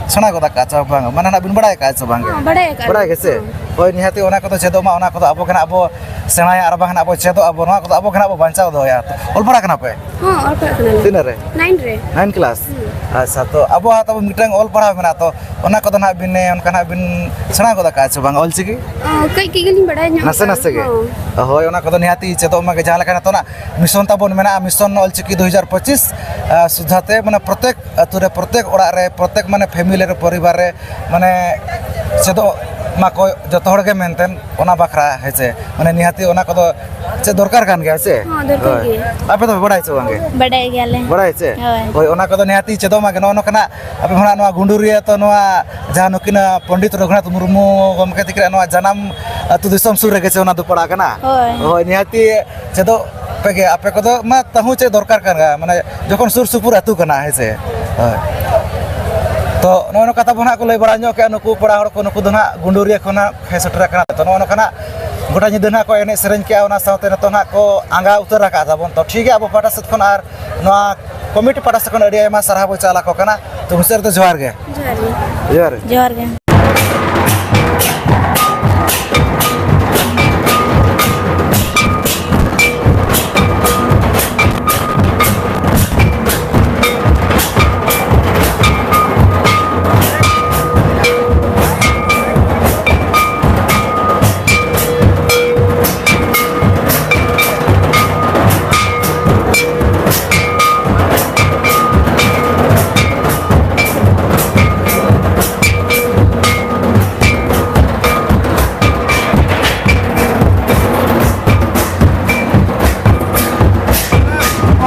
ᱥᱮᱬᱟ ᱜᱚᱫ ᱟᱠᱟᱫᱼᱟ ᱥᱮ ᱵᱟᱝ? ᱢᱟᱱᱮ ᱱᱟᱦᱟᱜ ᱵᱤᱱ ᱵᱟᱲᱟᱭ ᱟᱠᱟᱫᱼᱟ ᱥᱮ ᱵᱟᱝ? ᱦᱚᱸ, ᱵᱟᱲᱟᱭ ᱟᱠᱟᱫ ᱵᱟᱲᱟᱭ ᱞᱤᱧ᱾ ᱜᱮᱥᱮ? ᱦᱚᱸ᱾ ᱦᱳᱭ, ᱱᱤᱦᱟᱹᱛᱤ ᱚᱱᱟ ᱠᱚᱫᱚ ᱪᱮᱫᱚᱜ ᱢᱟ, ᱚᱱᱟ ᱠᱚᱫᱚ ᱟᱵᱚ ᱜᱮ ᱱᱟᱦᱟᱜ ᱟᱵᱚ ᱥᱮᱬᱟᱭᱟ ᱟᱨ ᱵᱟᱝ ᱱᱟᱜ ᱵᱚ ᱪᱮᱫᱚᱜ ᱟᱵᱚ, ᱱᱚᱣᱟ ᱠᱚᱫᱚ ᱟᱵᱚ ᱜᱮ ᱱᱟᱜ ᱵᱚ ᱵᱟᱧᱪᱟᱣ ᱫᱚᱦᱚᱭᱟ᱾ ᱚᱞ ᱯᱟᱲᱦᱟᱣ ᱠᱟᱱᱟ ᱯᱮ? ᱦᱚᱸ, ᱚᱞ ᱯᱟᱲᱦᱟᱜ ᱠᱟᱱᱟᱞᱮ᱾ ᱛᱤᱱᱟᱹᱜ ᱨᱮ? ᱱᱟᱭᱤᱱ ᱨᱮ᱾ Nine class? ᱦᱩᱸ᱾ ᱟᱪᱪᱷᱟ, ᱛᱚ ᱟᱵᱚᱣᱟᱜ ᱛᱟᱵᱚ ᱢᱤᱫᱴᱟᱝ ᱚᱞ ᱯᱟᱲᱦᱟᱣ ᱢᱮᱱᱟᱜᱼᱟ, ᱛᱚ ᱚᱱᱟ ᱠᱚᱫᱚ ᱱᱟᱜ ᱵᱤᱱ, ᱚᱱᱠᱟ ᱱᱟᱜ ᱵᱤᱱ ᱥᱮᱬᱟ ᱜᱚᱫ ᱟᱠᱟᱫᱼᱟ ᱥᱮ ᱵᱟᱝ ᱚᱞ ᱪᱤᱠᱤ? ᱚ, ᱠᱟᱹᱡ ᱠᱟᱹᱡ ᱜᱮᱞᱤᱧ ᱵᱟᱲᱟᱭ ᱧᱚᱜ ᱱᱟᱥᱮ ᱠᱟᱜᱼᱟ᱾ ᱱᱟᱥᱮ ᱜᱮ? ᱦᱚᱸ᱾ ᱦᱳᱭ, ᱚᱱᱟ ᱠᱚᱫᱚ ᱱᱤᱦᱟᱹᱛᱤ ᱪᱮᱫᱚᱜ ᱢᱟ ᱜᱮ, ᱡᱟᱦᱟᱸ ᱞᱮᱠᱟ ᱱᱤᱛᱚᱜ ᱱᱟᱜ ᱢᱤᱥᱚᱱ ᱛᱟᱵᱚᱱ ᱢᱮᱱᱟᱜᱼᱟ, ᱢᱤᱥᱚᱱ ᱚᱞ ᱪᱤᱠᱤ ᱫᱩ ᱦᱟᱡᱟᱨ ᱯᱚᱸᱪᱤᱥ, ᱟ, ᱥᱩᱫᱷᱟᱛᱮ, ᱢᱟᱱᱮ, ᱯᱨᱚᱛᱮᱠ ᱟᱹᱛᱩ ᱨᱮ, ᱯᱨᱚᱛᱮᱠ ᱚᱲᱟᱜ ᱨᱮ, ᱯᱨᱚᱛᱮᱠ, ᱢᱟᱱᱮ, ᱯᱷᱮᱢᱤᱞᱤ ᱨᱮ, ᱯᱚᱨᱤᱵᱟᱨ ᱨᱮ, ᱢᱟᱱᱮ, ᱪᱮᱫᱚᱜ ᱢᱟᱠᱚ ᱡᱚᱛᱚ ᱦᱚᱲ ᱜᱮ ᱢᱮᱱᱛᱮ, ᱚᱱᱟ ᱵᱟᱠᱷᱨᱟ, ᱦᱮᱸ ᱥᱮ? ᱢᱟᱱᱮ, ᱱᱤᱦᱟᱹᱛᱤ ᱚᱱᱟ ᱠᱚᱫᱚ ᱪᱮᱫ ᱫᱚᱨᱠᱟᱨ ᱠᱟᱱ ᱜᱮᱭᱟ, ᱥᱮ? ᱦᱚᱸ, ᱫᱚᱨᱠᱟᱨ ᱦᱳᱭ᱾ ᱜᱮ᱾ ᱟᱯᱮ ᱫᱚ ᱵᱟᱲᱟᱭ ᱥᱮ ᱵᱟᱝ ᱜᱮ? ᱵᱟᱰᱟᱭ ᱜᱮᱭᱟᱞᱮ᱾ ᱵᱟᱲᱟᱭ ᱥᱮ? ᱦᱳᱭ᱾ ᱦᱳᱭ, ᱚᱱᱟ ᱠᱚᱫᱚ ᱱᱤᱦᱟᱹᱛᱤ ᱪᱮᱫᱚᱜ ᱢᱟ ᱜᱮ᱾ ᱱᱚᱜᱼᱚ ᱱᱚᱝᱠᱟᱱᱟᱜ ᱟᱯᱮ ᱦᱚᱸ ᱱᱚᱣᱟ ᱜᱩᱸᱰᱩᱨᱤᱭᱟᱹ ᱛᱚ, ᱱᱚᱣᱟ ᱡᱟᱦᱟᱸ ᱱᱩᱠᱤᱱᱟᱜ ᱯᱚᱱᱰᱤᱛ ᱨᱚᱜᱷᱩᱱᱟᱛᱷ ᱢᱩᱨᱢᱩ ᱜᱚᱢᱠᱮ ᱛᱤᱠᱤᱱᱟᱜ ᱱᱚᱣᱟ ᱡᱟᱱᱟᱢ ᱟᱹᱛᱩ ᱫᱤᱥᱚᱢ ᱥᱩᱨ ᱨᱮᱜᱮ ᱪᱮ ᱚᱱᱟ ᱫᱚ ᱯᱟᱲᱟᱜ ᱠᱟᱱᱟ? ᱦᱳᱭ᱾ ᱦᱳᱭ, ᱱᱤᱦᱟᱹᱛᱤ ᱪᱮᱫᱚᱜ ᱯᱮᱜᱮ ᱟᱯᱮ ᱠᱚᱫᱚ, ᱢᱟ ᱛᱟᱹᱦᱩ ᱪᱮᱫ ᱫᱚᱨᱠᱟᱨ ᱠᱟᱱ ᱜᱮᱭᱟ, ᱢᱟᱱᱮ, ᱡᱚᱠᱷᱚᱱ ᱥᱩᱨ ᱥᱩᱯᱩᱨ ᱟᱹᱛᱩ ᱠᱟᱱᱟ, ᱦᱮᱸ ᱥᱮ? ᱦᱳᱭ᱾ ᱛᱚ, ᱱᱚᱜᱼᱚ ᱱᱚᱝᱠᱟ ᱛᱟᱵᱚ ᱱᱟᱦᱟᱜ ᱠᱚ ᱞᱟᱹᱭ ᱵᱟᱲᱟ ᱧᱚᱜ ᱠᱮᱜᱼᱟ, ᱱᱩᱠᱩ ᱯᱮᱲᱟ ᱦᱚᱲ ᱠᱚ, ᱱᱩᱠᱩ ᱫᱚ ᱱᱟᱦᱟᱜ ᱜᱩᱸᱰᱩᱨᱤᱭᱟᱹ ᱠᱷᱚᱱᱟᱜ ᱦᱮᱡ ᱥᱮᱴᱮᱨ ᱟᱠᱟᱱᱟ᱾ ᱛᱚ, ᱱᱚᱜᱼᱚ ᱱᱚᱝᱠᱟᱱᱟᱜ ᱜᱚᱴᱟ ᱧᱤᱫᱟᱹ ᱱᱟᱦᱟᱜ ᱠᱚ ᱮᱱᱮᱡ ᱥᱮᱨᱮᱧ ᱠᱮᱜᱼᱟ, ᱚᱱᱟ ᱥᱟᱶᱛᱮ ᱱᱤᱛᱚᱜ ᱱᱟᱦᱟᱜ ᱠᱚ ᱟᱸᱜᱟ ᱩᱛᱟᱹᱨ ᱟᱠᱟᱫ ᱛᱟᱵᱚᱱ᱾ ᱛᱚ, ᱴᱷᱤᱠ ᱜᱮᱭᱟ, ᱟᱵᱚ ᱯᱟᱦᱴᱟ ᱥᱮᱫ ᱠᱷᱚᱱ ᱟᱨ ᱱᱚᱣᱟ ᱠᱚᱢᱤᱴᱤ ᱯᱟᱦᱴᱟ ᱥᱮᱫ ᱠᱷᱚᱱ ᱟᱹᱰᱤ ᱟᱭᱢᱟ ᱥᱟᱨᱦᱟᱣ ᱵᱚᱱ ᱪᱟᱞ ᱟᱠᱚ ᱠᱟᱱᱟ᱾ ᱛᱚ, ᱢᱩᱪᱟᱹᱫ ᱨᱮᱫᱚ ᱡᱚᱦᱟᱨ ᱜᱮ᱾ ᱡᱚᱦᱟᱨ ᱜᱮ᱾ ᱡᱚᱦᱟᱨ ᱜᱮ᱾ ᱡᱚᱦᱟᱨ ᱜᱮ᱾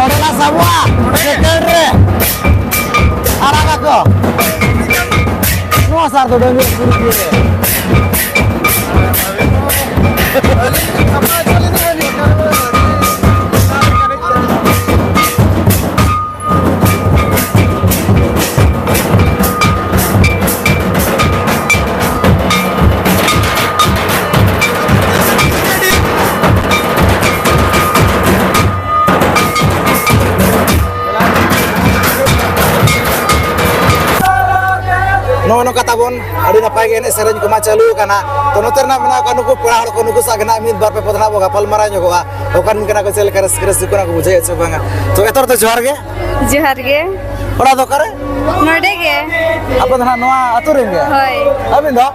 ᱚᱸᱰᱮ ᱞᱟᱝ ᱥᱟᱵᱚᱜᱼᱟ, ᱥᱮᱠᱮᱱᱰ ᱨᱮ ᱟᱲᱟᱜ ᱟᱠᱚ᱾ ᱱᱚᱣᱟ ᱥᱟᱨ ᱫᱚ ᱰᱟᱹᱝᱨᱤ ᱟᱹᱥᱩᱞ ᱜᱮ᱾ ᱱᱚᱜᱼᱚ ᱱᱚᱝᱠᱟ ᱛᱟᱵᱚᱱ ᱟᱹᱰᱤ ᱱᱟᱯᱟᱭ ᱜᱮ ᱮᱱᱮᱡ ᱥᱮᱨᱮᱧ ᱠᱚᱢᱟ ᱪᱟᱹᱞᱩ ᱟᱠᱟᱱᱟ᱾ ᱛᱚ, ᱱᱚᱛᱮ ᱨᱮᱱᱟᱜ ᱢᱮᱱᱟᱜ ᱠᱚᱣᱟ ᱱᱩᱠᱩ ᱯᱮᱲᱟ ᱦᱚᱲ ᱠᱚ, ᱱᱩᱠᱩ ᱥᱟᱶ ᱜᱮ ᱱᱟᱜ ᱢᱤᱫ ᱵᱟᱨ ᱯᱮ ᱯᱚᱫ ᱱᱟᱜ ᱵᱚ ᱜᱟᱯᱟᱞ ᱢᱟᱨᱟᱣ ᱧᱚᱜᱚᱜᱼᱟ᱾ ᱚᱠᱟ ᱨᱮᱱ ᱠᱟᱱᱟ ᱠᱚ, ᱪᱮᱫ ᱞᱮᱠᱟ ᱨᱟᱹᱥᱠᱟᱹ ᱨᱟᱹᱥᱠᱟᱹ ᱠᱟᱱᱟ ᱠᱚ ᱵᱩᱡᱷᱟᱹᱣᱮᱫᱼᱟ ᱥᱮ ᱵᱟᱝᱟ? ᱛᱚ, ᱮᱛᱚᱦᱚᱵ ᱫᱚ ᱡᱚᱦᱟᱨ ᱜᱮ᱾ ᱡᱚᱦᱟᱨ ᱜᱮ᱾ ᱚᱲᱟᱜ ᱫᱚ ᱚᱠᱟᱨᱮ? ᱱᱚᱰᱮ ᱜᱮ᱾ ᱟᱯᱮ ᱫᱚ ᱱᱟᱜ ᱱᱚᱣᱟ ᱟᱹᱛᱩ ᱨᱮᱱ ᱜᱮ? ᱦᱳᱭ᱾ ᱟᱹᱵᱤᱱ ᱫᱚ?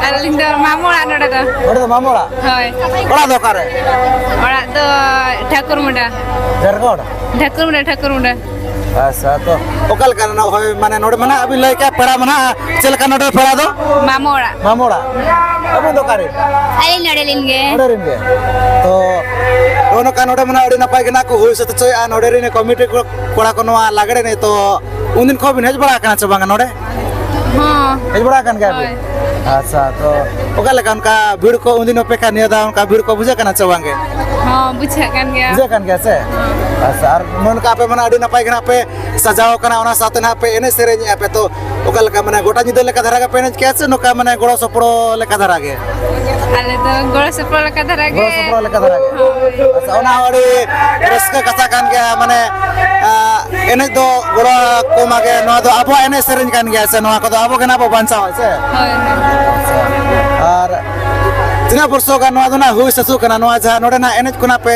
ᱟᱹᱞᱤᱧ ᱫᱚ ᱢᱟᱢᱚ ᱚᱲᱟᱜ ᱱᱚᱰᱮ ᱫᱚ᱾ ᱱᱚᱰᱮ ᱫᱚ ᱢᱟᱢᱚ ᱚᱲᱟᱜ? ᱦᱳᱭ᱾ ᱚᱲᱟᱜ ᱫᱚ ᱚᱠᱟᱨᱮ? ᱚᱲᱟᱜ ᱫᱚ ᱴᱷᱟᱹᱠᱩᱨ ᱢᱩᱸᱰᱟ᱾ ᱡᱷᱟᱲᱠᱷᱚᱸᱰ? ᱴᱷᱟᱹᱠᱩᱨ ᱢᱩᱸᱰᱟ, ᱴᱷᱟᱹᱠᱩᱨ ᱢᱩᱸᱰᱟ᱾ ᱟᱪᱪᱷᱟ, ᱛᱚ ᱚᱠᱟ ᱞᱮᱠᱟ ᱱᱚᱜᱼᱚᱭ ᱢᱟᱱᱮ ᱱᱚᱰᱮ ᱢᱟ ᱱᱟᱜ ᱵᱤᱱ ᱞᱟᱹᱭ ᱠᱮᱜᱼᱟ ᱯᱮᱲᱟ ᱢᱟ ᱱᱟᱜ, ᱪᱮᱫ ᱞᱮᱠᱟ ᱱᱚᱰᱮ ᱯᱮᱲᱟ ᱫᱚ? ᱢᱟᱢᱚ ᱚᱲᱟᱜ᱾ ᱢᱟᱢᱚ ᱚᱲᱟᱜ᱾ ᱟᱹᱵᱤᱱ ᱫᱚ ᱚᱠᱟᱨᱮ? ᱟᱹᱞᱤᱧ ᱱᱚᱰᱮ ᱞᱤᱧ ᱜᱮ᱾ ᱱᱚᱰᱮ ᱨᱮᱱ ᱜᱮ᱾ ᱛᱚ ᱱᱚᱜᱼᱚ ᱱᱚᱝᱠᱟ ᱱᱚᱰᱮ ᱢᱟ ᱱᱟᱜ ᱟᱹᱰᱤ ᱱᱟᱯᱟᱭ ᱜᱮ ᱱᱟᱜ ᱠᱚ ᱦᱩᱭ ᱥᱟᱹᱛ ᱦᱚᱪᱚᱭᱮᱫᱼᱟ ᱱᱚᱰᱮ ᱨᱮᱱ ᱠᱚᱢᱤᱴᱤ ᱠᱚ, ᱠᱚᱲᱟ ᱠᱚ ᱱᱚᱣᱟ ᱞᱟᱜᱽᱲᱮ ᱮᱱᱮᱡ᱾ ᱛᱚ ᱩᱱᱫᱤᱱ ᱠᱷᱚᱱ ᱵᱤᱱ ᱦᱮᱡ ᱵᱟᱲᱟ ᱟᱠᱟᱱᱟ ᱥᱮ ᱵᱟᱝᱟ ᱱᱚᱰᱮ? ᱦᱚᱸ᱾ ᱦᱮᱡ ᱵᱟᱲᱟ ᱟᱠᱟᱱ ᱜᱮᱭᱟ ᱵᱤᱱ? ᱦᱳᱭ᱾ ᱟᱪᱪᱷᱟ, ᱛᱚ ᱚᱠᱟ ᱞᱮᱠᱟ ᱚᱱᱠᱟ ᱵᱷᱤᱲ ᱠᱚ ᱩᱱᱫᱤᱱ ᱚᱯᱮᱠᱷᱟ ᱱᱤᱭᱟᱹ ᱫᱷᱟᱣ ᱚᱱᱠᱟ ᱵᱷᱤᱲ ᱠᱚ ᱵᱩᱡᱷᱟᱹᱜ ᱠᱟᱱᱟ ᱥᱮ ᱵᱟᱝ ᱜᱮ? ᱦᱚᱸ, ᱵᱩᱡᱷᱟᱹᱜ ᱠᱟᱱ ᱜᱮᱭᱟ᱾ ᱵᱩᱡᱷᱟᱹᱜ ᱠᱟᱱ ᱜᱮᱭᱟ ᱥᱮ? ᱦᱚᱸ᱾ ᱟᱪᱪᱷᱟ, ᱟᱨ ᱱᱚᱜᱼᱚ ᱱᱚᱝᱠᱟ ᱟᱯᱮ ᱢᱟ ᱱᱟᱜ ᱟᱹᱰᱤ ᱱᱟᱯᱟᱭ ᱜᱮ ᱱᱟᱜ ᱯᱮ ᱥᱟᱡᱟᱣ ᱠᱟᱱᱟ, ᱚᱱᱟ ᱥᱟᱶᱛᱮ ᱱᱟᱜ ᱯᱮ ᱮᱱᱮᱡ ᱥᱮᱨᱮᱧᱮᱫᱼᱟ ᱯᱮ, ᱛᱚ ᱚᱠᱟ ᱞᱮᱠᱟ ᱢᱟᱱᱮ ᱜᱚᱴᱟ ᱧᱤᱫᱟᱹ ᱞᱮᱠᱟ ᱫᱷᱟᱨᱟ ᱜᱮᱯᱮ ᱮᱱᱮᱡ ᱠᱮᱜᱼᱟ ᱥᱮ ᱱᱚᱝᱠᱟ ᱢᱟᱱᱮ ᱜᱚᱲᱚ ᱥᱚᱯᱚᱦᱚᱫ ᱞᱮᱠᱟ ᱫᱷᱟᱨᱟ ᱜᱮ? ᱟᱞᱮ ᱫᱚ ᱜᱚᱲᱚ ᱥᱚᱯᱚᱦᱚᱫ ᱞᱮᱠᱟ ᱫᱷᱟᱨᱟ ᱜᱮ᱾ ᱜᱚᱲᱚ ᱥᱚᱯᱚᱦᱚᱫ ᱞᱮᱠᱟ ᱫᱷᱟᱨᱟ ᱜᱮ᱾ ᱦᱳᱭ᱾ ᱟᱪᱪᱷᱟ, ᱚᱱᱟ ᱦᱚᱸ ᱟᱹᱰᱤ ᱨᱟᱹᱥᱠᱟᱹ ᱠᱟᱛᱷᱟ ᱠᱟᱱ ᱜᱮᱭᱟ, ᱢᱟᱱᱮ, ᱟ, ᱮᱱᱮᱡ ᱫᱚ ᱜᱚᱲᱚ ᱠᱚ ᱢᱟᱜᱮ, ᱱᱚᱣᱟ ᱫᱚ ᱟᱵᱚᱣᱟᱜ ᱮᱱᱮᱡ ᱥᱮᱨᱮᱧ ᱠᱟᱱ ᱜᱮᱭᱟ ᱥᱮ, ᱱᱚᱣᱟ ᱠᱚᱫᱚ ᱟᱵᱚ ᱜᱮ ᱱᱟᱜ ᱵᱚ ᱵᱟᱧᱪᱟᱣᱟ ᱥᱮ? ᱦᱳᱭ, ᱦᱳᱭ᱾ ᱟᱪᱪᱷᱟ᱾ ᱟᱨ ᱛᱤᱱᱟᱹᱜ ᱵᱚᱨᱥᱚ ᱜᱟᱱ ᱱᱚᱣᱟ ᱫᱚ ᱱᱟᱜ ᱦᱩᱭ ᱥᱟᱹᱛᱚᱜ ᱠᱟᱱᱟ, ᱱᱚᱣᱟ ᱡᱟᱦᱟᱸ ᱱᱚᱰᱮ ᱱᱟᱜ ᱮᱱᱮᱡ ᱠᱷᱚᱱᱟᱜ ᱯᱮ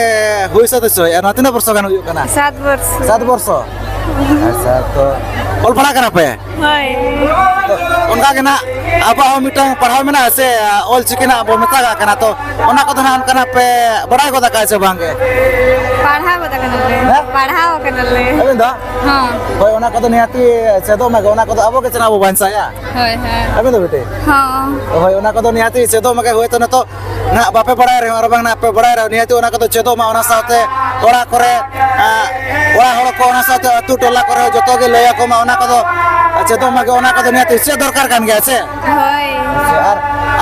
ᱦᱩᱭ ᱥᱟᱹᱛ ᱦᱚᱪᱚᱭᱮᱫᱼᱟ, ᱱᱚᱣᱟ ᱛᱤᱱᱟᱹᱜ ᱵᱚᱨᱥᱚ ᱜᱟᱱ ᱦᱩᱭᱩᱜ ᱠᱟᱱᱟ? ᱥᱟᱛ ᱵᱚᱨᱥᱚ᱾ ᱥᱟᱛ ᱵᱚᱨᱥᱚ? ᱟᱪᱪᱷᱟ, ᱛᱚ ᱚᱞ ᱯᱟᱲᱦᱟᱜ ᱠᱟᱱᱟ ᱯᱮ? ᱦᱳᱭ᱾ ᱛᱚ, ᱚᱱᱠᱟ ᱜᱮ ᱱᱟᱜ ᱟᱵᱚᱣᱟᱜ ᱦᱚᱸ ᱢᱤᱫᱴᱟᱝ ᱯᱟᱲᱦᱟᱣ ᱢᱮᱱᱟᱜᱼᱟ ᱥᱮ, ᱚᱞ ᱪᱤᱠᱤ ᱱᱟᱜ ᱵᱚ ᱢᱮᱛᱟᱜᱟᱜ ᱠᱟᱱᱟ, ᱛᱚ ᱚᱱᱟ ᱠᱚᱫᱚ ᱱᱟᱜ ᱚᱱᱠᱟᱱᱟᱜ ᱯᱮ ᱵᱟᱲᱟᱭ ᱜᱚᱫ ᱟᱠᱟᱫᱼᱟ ᱥᱮ ᱵᱟᱝ ᱜᱮ? ᱯᱟᱲᱦᱟᱣ ᱜᱚᱫ ᱟᱠᱟᱱᱟᱞᱮ᱾ ᱦᱮᱸ? ᱯᱟᱲᱦᱟᱣ ᱟᱠᱟᱱᱟᱞᱮ᱾ ᱟᱹᱵᱤᱱ ᱫᱚ? ᱦᱚᱸ᱾ ᱦᱳᱭ, ᱚᱱᱟ ᱠᱚᱫᱚ ᱱᱤᱦᱟᱹᱛᱤ ᱪᱮᱫᱚᱜ ᱢᱟᱜᱮ, ᱚᱱᱟ ᱠᱚᱫᱚ ᱟᱵᱚ ᱜᱮ ᱪᱮᱫ ᱵᱚ ᱵᱟᱧᱪᱟᱭᱟ᱾ ᱦᱳᱭ, ᱦᱳᱭ᱾ ᱟᱹᱵᱤᱱ ᱫᱚ ᱵᱤᱴᱤ? ᱦᱚᱸ᱾ ᱦᱳᱭ, ᱚᱱᱟ ᱠᱚᱫᱚ ᱱᱤᱦᱟᱹᱛᱤ ᱪᱮᱫᱚᱜ ᱢᱟᱜᱮ, ᱦᱳᱭᱛᱳ ᱱᱤᱛᱚᱜ ᱱᱟᱦᱟᱜ ᱵᱟᱯᱮ ᱵᱟᱲᱟᱭ ᱨᱮᱦᱚᱸ, ᱟᱨ ᱵᱟᱝ ᱱᱟᱦᱟᱜ ᱯᱮ ᱵᱟᱲᱟᱭ ᱨᱮᱦᱚᱸ, ᱱᱤᱦᱟᱹᱛ ᱚᱱᱟ ᱠᱚᱫᱚ ᱪᱮᱫᱚᱜ ᱢᱟ᱾ ᱚᱱᱟ ᱥᱟᱶᱛᱮ ᱚᱲᱟᱜ ᱠᱚᱨᱮ, ᱟ, ᱚᱲᱟᱜ ᱦᱚᱲ ᱠᱚ, ᱚᱱᱟ ᱥᱟᱶᱛᱮ ᱟᱹᱛᱩ ᱴᱚᱞᱟ ᱠᱚᱨᱮ ᱦᱚᱸ ᱡᱚᱛᱚ ᱜᱮ ᱞᱟᱹᱭ ᱟᱠᱚ ᱢᱟ, ᱚᱱᱟ ᱠᱚᱫᱚ ᱪᱮᱫᱚᱜ ᱢᱟᱜᱮ, ᱚᱱᱟ ᱠᱚᱫᱚ ᱱᱤᱦᱟᱹᱛ ᱪᱮᱫ ᱫᱚᱨᱠᱟᱨ ᱠᱟᱱ ᱜᱮᱭᱟ ᱥᱮ? ᱦᱳᱭ᱾ ᱟᱨ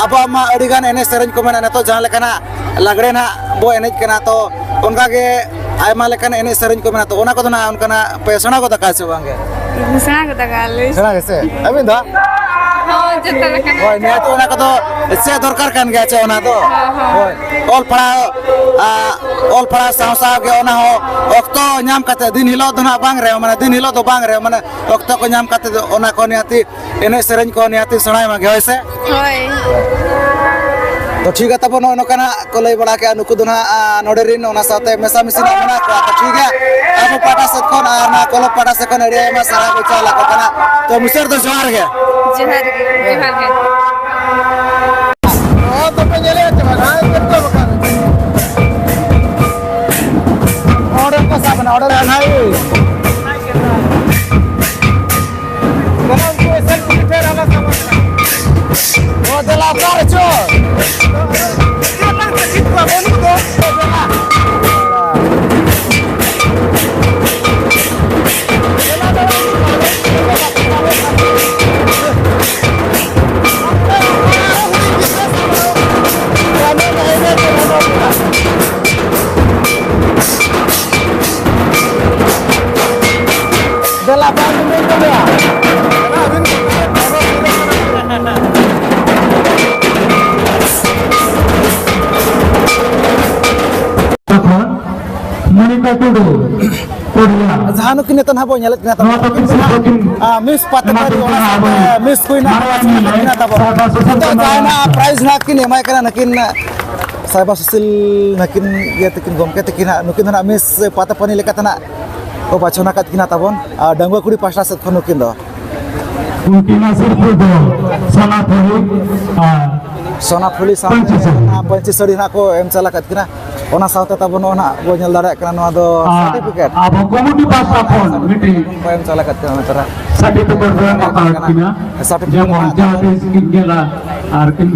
ᱟᱵᱚᱣᱟᱜ ᱢᱟ ᱟᱹᱰᱤ ᱜᱟᱱ ᱮᱱᱮᱡ ᱥᱮᱨᱮᱧ ᱠᱚ ᱢᱮᱱᱟᱜᱼᱟ, ᱱᱤᱛᱚᱜ ᱡᱟᱦᱟᱸ ᱞᱮᱠᱟᱱᱟᱜ ᱞᱟᱜᱽᱲᱮ ᱱᱟᱦᱟᱜ ᱵᱚ ᱮᱱᱮᱡ ᱠᱟᱱᱟ, ᱛᱚ ᱚᱱᱠᱟ ᱜᱮ ᱟᱭᱢᱟ ᱞᱮᱠᱟᱱ ᱮᱱᱮᱡ ᱥᱮᱨᱮᱧ ᱠᱚ ᱢᱮᱱᱟᱜᱼᱟ, ᱛᱚ ᱚᱱᱟ ᱠᱚᱫᱚ ᱱᱟᱦᱟᱜ ᱚᱱᱠᱟᱱᱟᱜ ᱯᱮ ᱥᱮᱬᱟ ᱜᱚᱫ ᱟᱠᱟᱫᱼᱟ ᱥᱮ ᱵᱟᱝ ᱜᱮ? ᱥᱮᱬᱟ ᱜᱚᱫ ᱟᱠᱟᱫᱼᱟ ᱞᱮ᱾ ᱥᱮᱬᱟ ᱜᱮ ᱥᱮ? ᱟᱹᱵᱤᱱ ᱫᱚ? ᱦᱚᱸ, ᱡᱚᱛᱚ ᱞᱮᱠᱟᱱᱟᱜ᱾ ᱦᱳᱭ, ᱱᱤᱦᱟᱹᱛ ᱚᱱᱟ ᱠᱚᱫᱚ ᱪᱮᱫ ᱫᱚᱨᱠᱟᱨ ᱠᱟᱱ ᱜᱮᱭᱟ ᱪᱮ, ᱚᱱᱟ ᱫᱚ᱾ ᱦᱚᱸ, ᱦᱚᱸ᱾ ᱦᱳᱭ, ᱚᱞ ᱯᱟᱲᱦᱟᱣ, ᱟ, ᱚᱞ ᱯᱟᱲᱦᱟᱣ ᱥᱟᱶ ᱥᱟᱶ ᱜᱮ ᱚᱱᱟ ᱦᱚᱸ ᱚᱠᱛᱚ ᱧᱟᱢ ᱠᱟᱛᱮ, ᱫᱤᱱ ᱦᱤᱞᱳᱜ ᱫᱚ ᱱᱟᱦᱟᱜ ᱵᱟᱝ ᱨᱮᱦᱚᱸ, ᱢᱟᱱᱮ, ᱫᱤᱱ ᱦᱤᱞᱳᱜ ᱫᱚ ᱵᱟᱝ ᱨᱮᱦᱚᱸ, ᱢᱟᱱᱮ, ᱚᱠᱛᱚ ᱠᱚ ᱧᱟᱢ ᱠᱟᱛᱮ ᱫᱚ ᱚᱱᱟ ᱠᱚ ᱱᱤᱦᱟᱹᱛᱤ ᱮᱱᱮᱡ ᱥᱮᱨᱮᱧ ᱠᱚ ᱱᱤᱦᱟᱹᱛᱤ ᱥᱮᱬᱟᱭ ᱢᱟᱜᱮ, ᱦᱳᱭ ᱥᱮ? ᱦᱳᱭ᱾ ᱛᱚ ᱴᱷᱤᱠ ᱜᱮᱭᱟ ᱛᱟᱵᱚ, ᱱᱚᱜᱼᱚ ᱱᱚᱝᱠᱟᱱᱟᱜ ᱠᱚ ᱞᱟᱹᱭ ᱵᱟᱲᱟ ᱠᱮᱜᱼᱟ ᱱᱩᱠᱩ ᱫᱚ ᱱᱟᱦᱟᱜ, ᱟ, ᱱᱚᱰᱮ ᱨᱤᱱ ᱚᱱᱟ ᱥᱟᱶᱛᱮ ᱢᱮᱥᱟ ᱢᱤᱥᱤ ᱱᱟᱜ ᱢᱮᱱᱟᱜ ᱠᱚᱣᱟ᱾ ᱛᱚ ᱴᱷᱤᱠ ᱜᱮᱭᱟ, ᱟᱵᱚ ᱯᱟᱦᱴᱟ ᱥᱮᱫ ᱠᱷᱚᱱ ᱟᱨ ᱱᱚᱣᱟ ᱠᱞᱟᱵᱽ ᱯᱟᱦᱴᱟ ᱥᱮᱫ ᱠᱷᱚᱱ ᱟᱹᱰᱤ ᱟᱭᱢᱟ ᱥᱟᱨᱦᱟᱣ ᱠᱚ ᱪᱟᱞ ᱟᱠᱚ ᱠᱟᱱᱟ᱾ ᱛᱚ ᱢᱩᱪᱟᱹᱫ ᱨᱮᱫᱚ ᱡᱚᱦᱟᱨ ᱜᱮ᱾ ᱡᱚᱦᱟᱨ ᱜᱮ, ᱡᱚᱦᱟᱨ ᱜᱮ᱾ ᱱᱚᱣᱟ ᱫᱚᱯᱮ ᱧᱮᱞᱮᱫ ᱪᱮ ᱵᱟᱝ? ᱦᱟᱸᱜ ᱮᱠᱫᱚᱢ ᱵᱟᱠᱷᱟᱱ᱾ ᱚᱸᱰᱮ ᱠᱚ ᱥᱟᱵ ᱮᱱᱟ, ᱚᱸᱰᱮ ᱞᱟᱦᱟᱭ᱾ ᱫᱮᱞᱟ ᱩᱱᱠᱩ ᱮᱥᱮᱞ ᱠᱚ ᱯᱤᱴᱷᱟᱹ ᱨᱮ ᱟᱞᱚ ᱥᱟᱵᱚᱜ ᱠᱟᱱᱟ᱾ ᱚ, ᱫᱮᱞᱟ ᱚᱠᱟ ᱨᱮ ᱪᱚ? ᱪᱮᱫ ᱞᱟᱝ ᱪᱮᱫ ᱠᱚᱣᱟ ᱵᱟᱹᱱᱩᱜ ᱫᱚ᱾ ᱫᱮᱞᱟ᱾ ᱫᱮᱞᱟ ᱵᱟᱝ ᱵᱤᱱ ᱞᱟᱹᱭ ᱛᱟᱞᱮᱭᱟ? ᱢᱚᱱᱤᱠᱟ ᱴᱩᱰᱩ, ᱯᱩᱨᱩᱞᱤᱭᱟᱹ᱾ ᱡᱟᱦᱟᱸ ᱱᱩᱠᱤᱱ ᱱᱤᱛᱚᱜ ᱱᱟᱦᱟᱜ ᱵᱚᱱ ᱧᱮᱞᱮᱫ ᱠᱤᱱᱟ, ᱱᱚᱣᱟ ᱫᱚ ᱠᱤᱱ ᱥᱤᱨᱯᱟᱹ ᱠᱤᱱ ᱟᱨ ᱢᱤᱥ ᱯᱟᱛᱟ ᱮᱢᱟ ᱠᱚ ᱯᱟᱹᱨᱤ, ᱚᱱᱟ ᱠᱟᱱᱟ ᱥᱟᱶᱛᱮ ᱟᱵᱚ ᱢᱤᱥ ᱠᱩᱭᱤᱱ ᱱᱟᱜ ᱢᱟᱱᱣᱟ ᱢᱤᱥ ᱡᱤᱣᱤ ᱠᱤᱱ ᱢᱮᱱᱟᱜ ᱛᱟᱵᱚᱱᱟ᱾ ᱥᱟᱨᱵᱟ ᱥᱩᱥᱤᱞ ᱱᱤᱛᱚᱜ ᱠᱚ ᱡᱟᱦᱟᱸᱭ ᱢᱮᱱᱟᱜ ᱱᱟᱜ ᱠᱚᱣᱟ᱾ ᱯᱨᱟᱭᱤᱡᱽ ᱱᱟᱜ ᱠᱤᱱ ᱮᱢᱟᱭ ᱠᱟᱱᱟ ᱱᱩᱠᱤᱱ ᱥᱟᱭᱵᱟ ᱥᱩᱥᱤᱞ ᱱᱟᱹᱠᱤᱱ ᱜᱮ ᱛᱟᱹᱠᱤᱱ ᱜᱚᱢᱠᱮ ᱛᱟᱹᱠᱤᱱ ᱦᱟᱸᱜ, ᱱᱩᱠᱤᱱ ᱫᱚ ᱱᱟᱜ ᱢᱤᱥ ᱯᱟᱛᱟ ᱯᱟᱹᱱᱤ ᱞᱮᱠᱟᱛᱮ ᱱᱟᱜ ᱠᱚ ᱵᱟᱪᱷᱚᱱ ᱟᱠᱟᱫ ᱠᱤᱱᱟ ᱛᱟᱵᱚᱱ, ᱟᱨ ᱰᱟᱺᱜᱩᱣᱟᱹ ᱠᱩᱲᱤ ᱯᱟᱦᱴᱟ ᱥᱮᱫ ᱠᱷᱚᱱ ᱱᱩᱠᱤᱱ ᱫᱚ᱾ ᱩᱱᱠᱤᱱᱟᱜ ᱥᱤᱨᱯᱟᱹ ᱫᱚ ᱥᱚᱱᱟ ᱯᱷᱩᱞᱤ ᱟᱨ ᱥᱚᱱᱟ ᱯᱷᱩᱞᱤ ᱥᱟᱶᱛᱮ ᱯᱟᱹᱧᱪᱤ ᱥᱟᱹᱲᱤ᱾ ᱚᱱᱟ ᱯᱟᱹᱧᱪᱤ ᱥᱟᱹᱲᱤ ᱱᱟᱜ ᱠᱚ ᱮᱢ ᱪᱟᱞ ᱟᱠᱟᱫ ᱠᱤᱱᱟ᱾ ᱚᱱᱟ ᱥᱟᱶᱛᱮ ᱛᱟᱵᱚᱱ ᱱᱚᱜᱼᱚ ᱱᱟᱜ ᱵᱚᱱ ᱧᱮᱞ ᱫᱟᱲᱮᱭᱟᱜ ᱠᱟᱱᱟ, ᱱᱚᱣᱟ ᱫᱚ ᱟᱨ ᱥᱟᱨᱴᱤᱯᱷᱤᱠᱮᱴ᱾ ᱟᱵᱚ ᱠᱚᱢᱤᱴᱤ ᱯᱟᱦᱴᱟ ᱠᱷᱚᱱ ᱢᱤᱫᱴᱤᱡ ᱠᱚ ᱮᱢ ᱪᱟᱞ ᱟᱠᱟᱫ ᱠᱤᱱᱟ ᱱᱚᱛᱮ ᱨᱮ᱾ ᱥᱟᱨᱴᱤᱯᱷᱤᱠᱮᱴ ᱵᱚᱱ ᱮᱢ ᱟᱠᱟᱫ ᱠᱤᱱᱟ᱾ ᱥᱟᱨᱴᱤᱯᱷᱤᱠᱮᱴ ᱡᱮᱢᱚᱱ ᱢᱮᱱᱟᱜ ᱡᱟᱦᱟᱸ ᱛᱟᱵᱚᱱᱟ᱾ ᱛᱤᱥ ᱠᱤᱱ ᱧᱮᱞᱟ ᱟᱨ ᱠᱤᱱ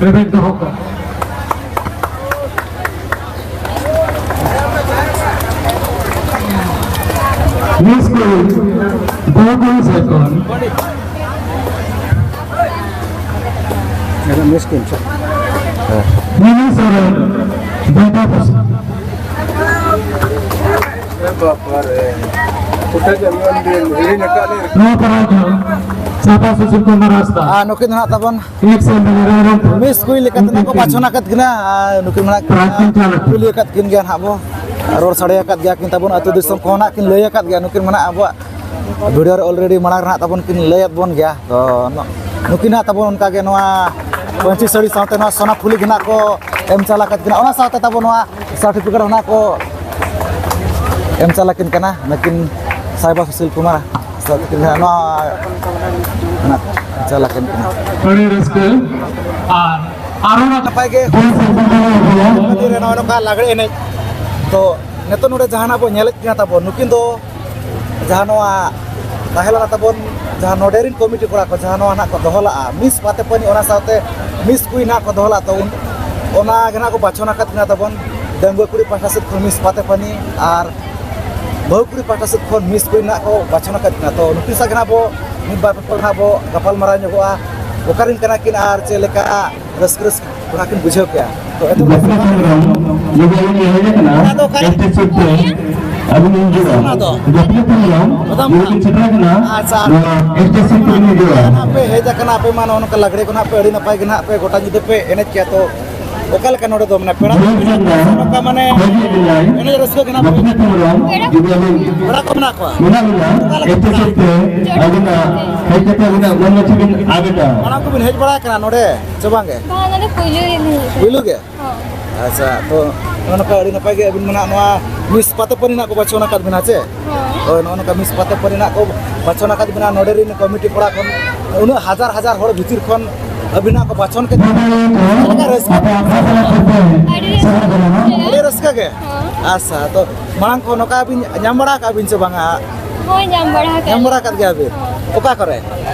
ᱨᱮᱵᱮᱱ ᱫᱚᱦᱚ ᱠᱟᱜᱼᱟ᱾ ᱢᱤᱥ ᱠᱚ ᱵᱟᱹᱦᱩ ᱠᱩᱲᱤ ᱥᱮᱫ ᱠᱷᱚᱱ᱾ ᱢᱤᱥ ᱠᱚ ᱥᱮᱫ᱾ ᱢᱤᱱᱩ ᱥᱚᱨᱮᱱ, ᱵᱮᱴᱟ ᱯᱟᱥᱟ᱾ ᱱᱚᱣᱟ ᱯᱟᱨᱟ ᱫᱚ ᱥᱟᱯᱟ ᱥᱩᱥᱤᱞ ᱠᱩᱢᱟᱨ ᱦᱟᱸᱥᱫᱟ᱾ ᱟᱨ ᱱᱩᱠᱤᱱ ᱫᱚ ᱱᱟᱦᱟᱜ ᱛᱟᱵᱚᱱ ex M L A Rairangpur. Miss queen ᱞᱮᱠᱟᱛᱮ ᱱᱟᱦᱟᱜ ᱠᱚ ᱵᱟᱪᱷᱚᱱ ᱟᱠᱟᱫ ᱠᱤᱱᱟ᱾ ᱟᱨ ᱱᱩᱠᱤᱱ ᱢᱟ ᱱᱟᱦᱟᱜ ᱯᱨᱟᱠᱛᱤᱱ ᱪᱟᱞᱟᱠ᱾ ᱠᱩᱞᱤ ᱟᱠᱟᱫ ᱠᱤᱱ ᱜᱮᱭᱟ ᱱᱟᱦᱟᱜ ᱵᱚ᱾ ᱨᱚᱲ ᱥᱟᱰᱮ ᱟᱠᱟᱫ ᱜᱮᱭᱟ ᱠᱤᱱ ᱛᱟᱵᱚᱱ, ᱟᱹᱛᱩ ᱫᱤᱥᱚᱢ ᱠᱚᱦᱚᱸ ᱱᱟᱦᱟᱜ ᱠᱤᱱ ᱞᱟᱹᱭ ᱟᱠᱟᱫ ᱜᱮᱭᱟ᱾ ᱱᱩᱠᱤᱱ ᱢᱟ ᱱᱟᱦᱟᱜ ᱟᱵᱚᱣᱟᱜ ᱵᱷᱤᱰᱤᱭᱳ ᱨᱮ ᱚᱞᱨᱮᱰᱤ ᱢᱟᱲᱟᱝ ᱨᱮ ᱱᱟᱦᱟᱜ ᱛᱟᱵᱚᱱ ᱠᱤᱱ ᱞᱟᱹᱭᱟᱫ ᱵᱚᱱ ᱜᱮᱭᱟ᱾ ᱛᱚ ᱱᱩᱠᱤᱱ ᱱᱟᱦᱟᱜ ᱛᱟᱵᱚᱱ ᱚᱱᱠᱟ ᱜᱮ ᱱᱚᱣᱟ ᱯᱟᱹᱧᱪᱤ ᱥᱟᱹᱲᱤ ᱥᱟᱶᱛᱮ ᱱᱚᱣᱟ ᱥᱚᱱᱟ ᱯᱷᱩᱞᱤ ᱜᱮ ᱱᱟᱦᱟᱜ ᱠᱚ ᱮᱢ ᱪᱟᱞ ᱟᱠᱟᱫ ᱠᱤᱱᱟ᱾ ᱚᱱᱟ ᱥᱟᱶᱛᱮ ᱛᱟᱵᱚᱱ ᱱᱚᱣᱟ ᱥᱟᱨᱴᱤᱯᱷᱤᱠᱮᱴ ᱦᱚᱸ ᱱᱟᱦᱟᱜ ᱠᱚ ᱮᱢ ᱪᱟᱞ ᱟᱹᱠᱤᱱ ᱠᱟᱱᱟ ᱱᱩᱠᱤᱱ ᱥᱟᱭᱵᱟ ᱥᱩᱥᱤᱞ ᱠᱩᱢᱟᱨ᱾ ᱥᱟᱨᱴᱤᱯᱷᱤᱠᱮᱴ ᱱᱟᱦᱟᱜ ᱱᱚᱣᱟ ᱱᱟᱦᱟᱜ ᱮᱢ ᱪᱟᱞ ᱟᱹᱠᱤᱱ ᱠᱟᱱᱟ᱾ ᱟᱹᱰᱤ ᱨᱟᱹᱥᱠᱟᱹ᱾ ᱟᱨ ᱟᱨᱚ ᱱᱟᱯᱟᱭ ᱜᱮ᱾ ᱱᱚᱜᱼᱚᱭ ᱱᱚᱝᱠᱟ ᱞᱟᱜᱽᱲᱮ ᱮᱱᱮᱡ᱾ ᱛᱚ ᱱᱤᱛᱚᱜ ᱱᱚᱰᱮ ᱡᱟᱦᱟᱱᱟᱜ ᱵᱚᱱ ᱧᱮᱞᱮᱫ ᱠᱤᱱᱟ ᱛᱟᱵᱚᱱ, ᱱᱩᱠᱤᱱ ᱫᱚ ᱡᱟᱦᱟᱸ ᱱᱚᱣᱟ ᱛᱟᱦᱮᱸ ᱞᱮᱱᱟ ᱛᱟᱵᱚᱱ, ᱡᱟᱦᱟᱸ ᱱᱚᱰᱮ ᱨᱤᱱ ᱠᱚᱢᱤᱴᱤ ᱠᱚᱲᱟ ᱠᱚ ᱡᱟᱦᱟᱸ ᱱᱚᱣᱟ ᱱᱟᱦᱟᱜ ᱠᱚ ᱫᱚᱦᱚ ᱞᱟᱜᱼᱟ, ᱢᱤᱥ ᱯᱟᱛᱮᱯᱟᱹᱱᱤ, ᱚᱱᱟ ᱥᱟᱶᱛᱮ ᱢᱤᱥ ᱠᱩᱭᱤᱱ ᱱᱟᱦᱟᱜ ᱠᱚ ᱫᱚᱦᱚ ᱞᱟᱜᱼᱟ, ᱛᱚ ᱩᱱ-, ᱚᱱᱟ ᱜᱮ ᱱᱟᱦᱟᱜ ᱠᱚ ᱵᱟᱪᱷᱚᱱ ᱟᱠᱟᱫ ᱠᱤᱱᱟ ᱛᱟᱵᱚᱱ, ᱰᱟᱺᱜᱩᱣᱟᱹ ᱠᱩᱲᱤ ᱯᱟᱦᱴᱟ ᱥᱮᱫ ᱠᱷᱚᱱ ᱢᱤᱥ ᱯᱟᱛᱮᱯᱟᱹᱱᱤ ᱟᱨ ᱵᱟᱹᱦᱩ ᱠᱩᱲᱤ ᱯᱟᱦᱴᱟ ᱥᱮᱫ ᱠᱷᱚᱱ ᱢᱤᱥ ᱠᱩᱭᱤᱱ ᱱᱟᱦᱟᱜ ᱠᱚ ᱵᱟᱪᱷᱚᱱ ᱟᱠᱟᱫ ᱠᱤᱱᱟ᱾ ᱛᱚ ᱱᱩᱠᱤᱱ ᱥᱟᱶ ᱜᱮ ᱱᱟᱦᱟᱜ ᱵᱚ ᱢᱤᱫ ᱵᱟᱨ ᱯᱮ ᱯᱚᱨ ᱱᱟᱦᱟᱜ ᱵᱚ ᱜᱟᱯᱟᱞ ᱢᱟᱨᱟᱣ ᱧᱚᱜᱚᱜᱼᱟ, ᱚᱠᱟᱨᱮᱱ ᱠᱟᱱᱟ ᱠᱤᱱ ᱟᱨ ᱪᱮᱫ ᱞᱮᱠᱟ ᱨᱟᱹᱥᱠᱟᱹ ᱨᱟᱹᱥᱠᱟᱹ ᱚᱱᱟ ᱠᱤᱱ ᱵᱩᱡᱷᱟᱹᱣ ᱠᱮᱜᱼᱟ᱾ ᱛᱚ ᱮᱛᱚᱦᱚᱵ ᱵᱟᱯᱞᱟ ᱠᱷᱚᱱ ᱨᱮᱦᱚᱸ ᱡᱩᱫᱤ ᱟᱹᱞᱤᱧ ᱞᱤᱧ ᱦᱮᱡ ᱟᱠᱟᱱᱟ, ᱚᱱᱟ ᱫᱚ ᱚᱠᱟᱨᱮ? ᱮᱥ ᱴᱤ ᱥᱤᱴ ᱛᱮ ᱟᱹᱵᱤᱱ ᱞᱤᱧ ᱦᱤᱡᱩᱜᱼᱟ᱾ ᱚᱱᱟ ᱫᱚ? ᱵᱟᱯᱞᱟ ᱠᱷᱚᱱ ᱨᱮᱦᱚᱸ ᱵᱟᱫᱟᱢ ᱡᱩᱫᱤ ᱠᱷᱚᱱ? ᱵᱤᱱ ᱥᱮᱴᱮᱨ ᱟᱠᱟᱱᱟ, ᱟᱪᱪᱷᱟ᱾ ᱱᱚᱣᱟ ᱮᱥ ᱴᱤ ᱥᱤᱴ ᱛᱮᱵᱤᱱ ᱦᱤᱡᱩᱜᱼᱟ᱾ ᱟᱯᱮ ᱦᱮᱡ ᱟᱠᱟᱱᱟ, ᱟᱯᱮ ᱢᱟ ᱱᱚᱜᱼᱚ ᱱᱚᱝᱠᱟ ᱞᱟᱜᱽᱲᱮ ᱠᱚ ᱱᱟᱦᱟᱜ ᱯᱮ ᱟᱹᱰᱤ ᱱᱟᱯᱟᱭ ᱜᱮ ᱱᱟᱦᱟᱜ ᱯᱮ ᱜᱚᱴᱟ ᱧᱤᱫᱟᱹ ᱯᱮ ᱮᱱᱮᱡ ᱠᱮᱜᱼᱟ᱾ ᱛᱚ ᱚᱠᱟ ᱞᱮᱠᱟ ᱱᱚᱰᱮ ᱫᱚ ᱢᱟᱱᱮ ᱯᱮᱲᱟ ᱡᱚᱭ ᱥᱟᱨᱱᱟ, ᱱᱚᱝᱠᱟ ᱢᱟᱱᱮ ᱦᱚᱭ ᱡᱚᱭ ᱵᱮᱞᱟᱭ, ᱮᱱᱮᱡ ᱨᱟᱹᱥᱠᱟᱹ ᱜᱮ ᱱᱟᱦᱟᱜ ᱯᱮ ᱵᱟᱯᱞᱟ ᱠᱷᱚᱱ ᱨᱮᱦᱚᱸ ᱡᱩᱫᱤ ᱟᱹᱵᱤᱱ ᱯᱮᱲᱟ ᱠᱚ ᱢᱮᱱᱟᱜ ᱠᱚᱣᱟ? ᱢᱮᱱᱟᱜ ᱵᱤᱱᱟ, ᱚᱠᱟ ᱞᱮᱠᱟ ᱮᱥ ᱴᱤ ᱥᱤᱴ ᱛᱮ ᱟᱹᱵᱤᱱᱟᱜ ᱦᱮᱡ ᱠᱟᱛᱮ ᱟᱹᱵᱤᱱᱟᱜ ᱢᱚᱱ ᱢᱟᱹᱪᱷᱤ ᱵᱤᱱ ᱟᱵᱮᱫᱟ᱾ ᱢᱟᱲᱟᱝ ᱠᱚᱵᱤᱱ ᱦᱮᱡ ᱵᱟᱲᱟ ᱟᱠᱟᱱᱟ ᱱᱚᱰᱮ ᱥᱮ ᱵᱟᱝ ᱜᱮ? ᱵᱟᱝ, ᱱᱚᱰᱮ ᱯᱩᱭᱞᱩ ᱨᱮ ᱦᱮᱡ ᱟᱠᱟᱱᱟ᱾ ᱯᱩᱭᱞᱩ ᱜᱮ? ᱦᱚᱸ᱾ ᱟᱪᱪᱷᱟ, ᱛᱚ ᱱᱚᱜᱼᱚ ᱱᱚᱝᱠᱟ ᱟᱹᱰᱤ ᱱᱟᱯᱟᱭ ᱜᱮ ᱟᱹᱵᱤᱱ ᱢᱟ ᱱᱟᱦᱟᱜ ᱱᱚᱣᱟ ᱢᱤᱥ ᱯᱟᱛᱮᱯᱟᱹᱱᱤ ᱱᱟᱦᱟᱜ ᱠᱚ ᱵᱟᱪᱷᱚᱱ ᱟᱠᱟᱫ ᱵᱤᱱᱟ ᱪᱮ? ᱦᱚᱸ᱾ ᱦᱳᱭ, ᱱᱚᱜᱼᱚ ᱱᱚᱝᱠᱟ ᱢᱤᱥ ᱯᱟᱛᱮᱯᱟᱹᱱᱤ ᱱᱟᱦᱟᱜ ᱠᱚ ᱵᱟᱪᱷᱚᱱ ᱟᱠᱟᱫ ᱵᱤᱱᱟ, ᱱᱚᱰᱮ ᱨᱤᱱ ᱠᱚᱢᱤᱴᱤ ᱠᱚᱲᱟ ᱠᱷᱚᱱ ᱩᱱᱟᱹᱜ ᱦᱟᱡᱟᱨ ᱦᱟᱡᱟᱨ ᱦᱚᱲ ᱵᱷᱤᱛᱤᱨ ᱠᱷᱚᱱ ᱟᱹᱵᱤᱱᱟᱜ ᱠᱚ ᱵᱟᱪᱷᱚᱱ ᱠᱮᱫ ᱵᱤᱱᱟ᱾ ᱪᱮᱫ ᱞᱮᱠᱟ ᱨᱟᱹᱥᱠᱟᱹ? ᱟᱹᱰᱤ ᱨᱟᱹᱥᱠᱟᱹ᱾ ᱟᱹᱰᱤ ᱨᱟᱹᱥᱠᱟᱹ ᱜᱮ? ᱦᱚᱸ᱾ ᱟᱪᱪᱷᱟ, ᱛᱚ ᱢᱟᱲᱟᱝ ᱠᱷᱚᱱ ᱱᱚᱝᱠᱟ ᱵᱤᱱ ᱧᱟᱢ ᱵᱟᱲᱟ ᱟᱠᱟᱫ ᱵᱤᱱ ᱥᱮ ᱵᱟᱝᱟ? ᱦᱳᱭ, ᱧᱟᱢ ᱵᱟᱲᱟ ᱟᱠᱟᱫ ᱧᱟᱢ ᱵᱟᱲᱟ ᱞᱤᱧ᱾ ᱟᱠᱟᱫ ᱜᱮᱭᱟ ᱵᱤᱱ? ᱦᱚᱸ᱾ ᱚᱠᱟ ᱠᱚᱨᱮ?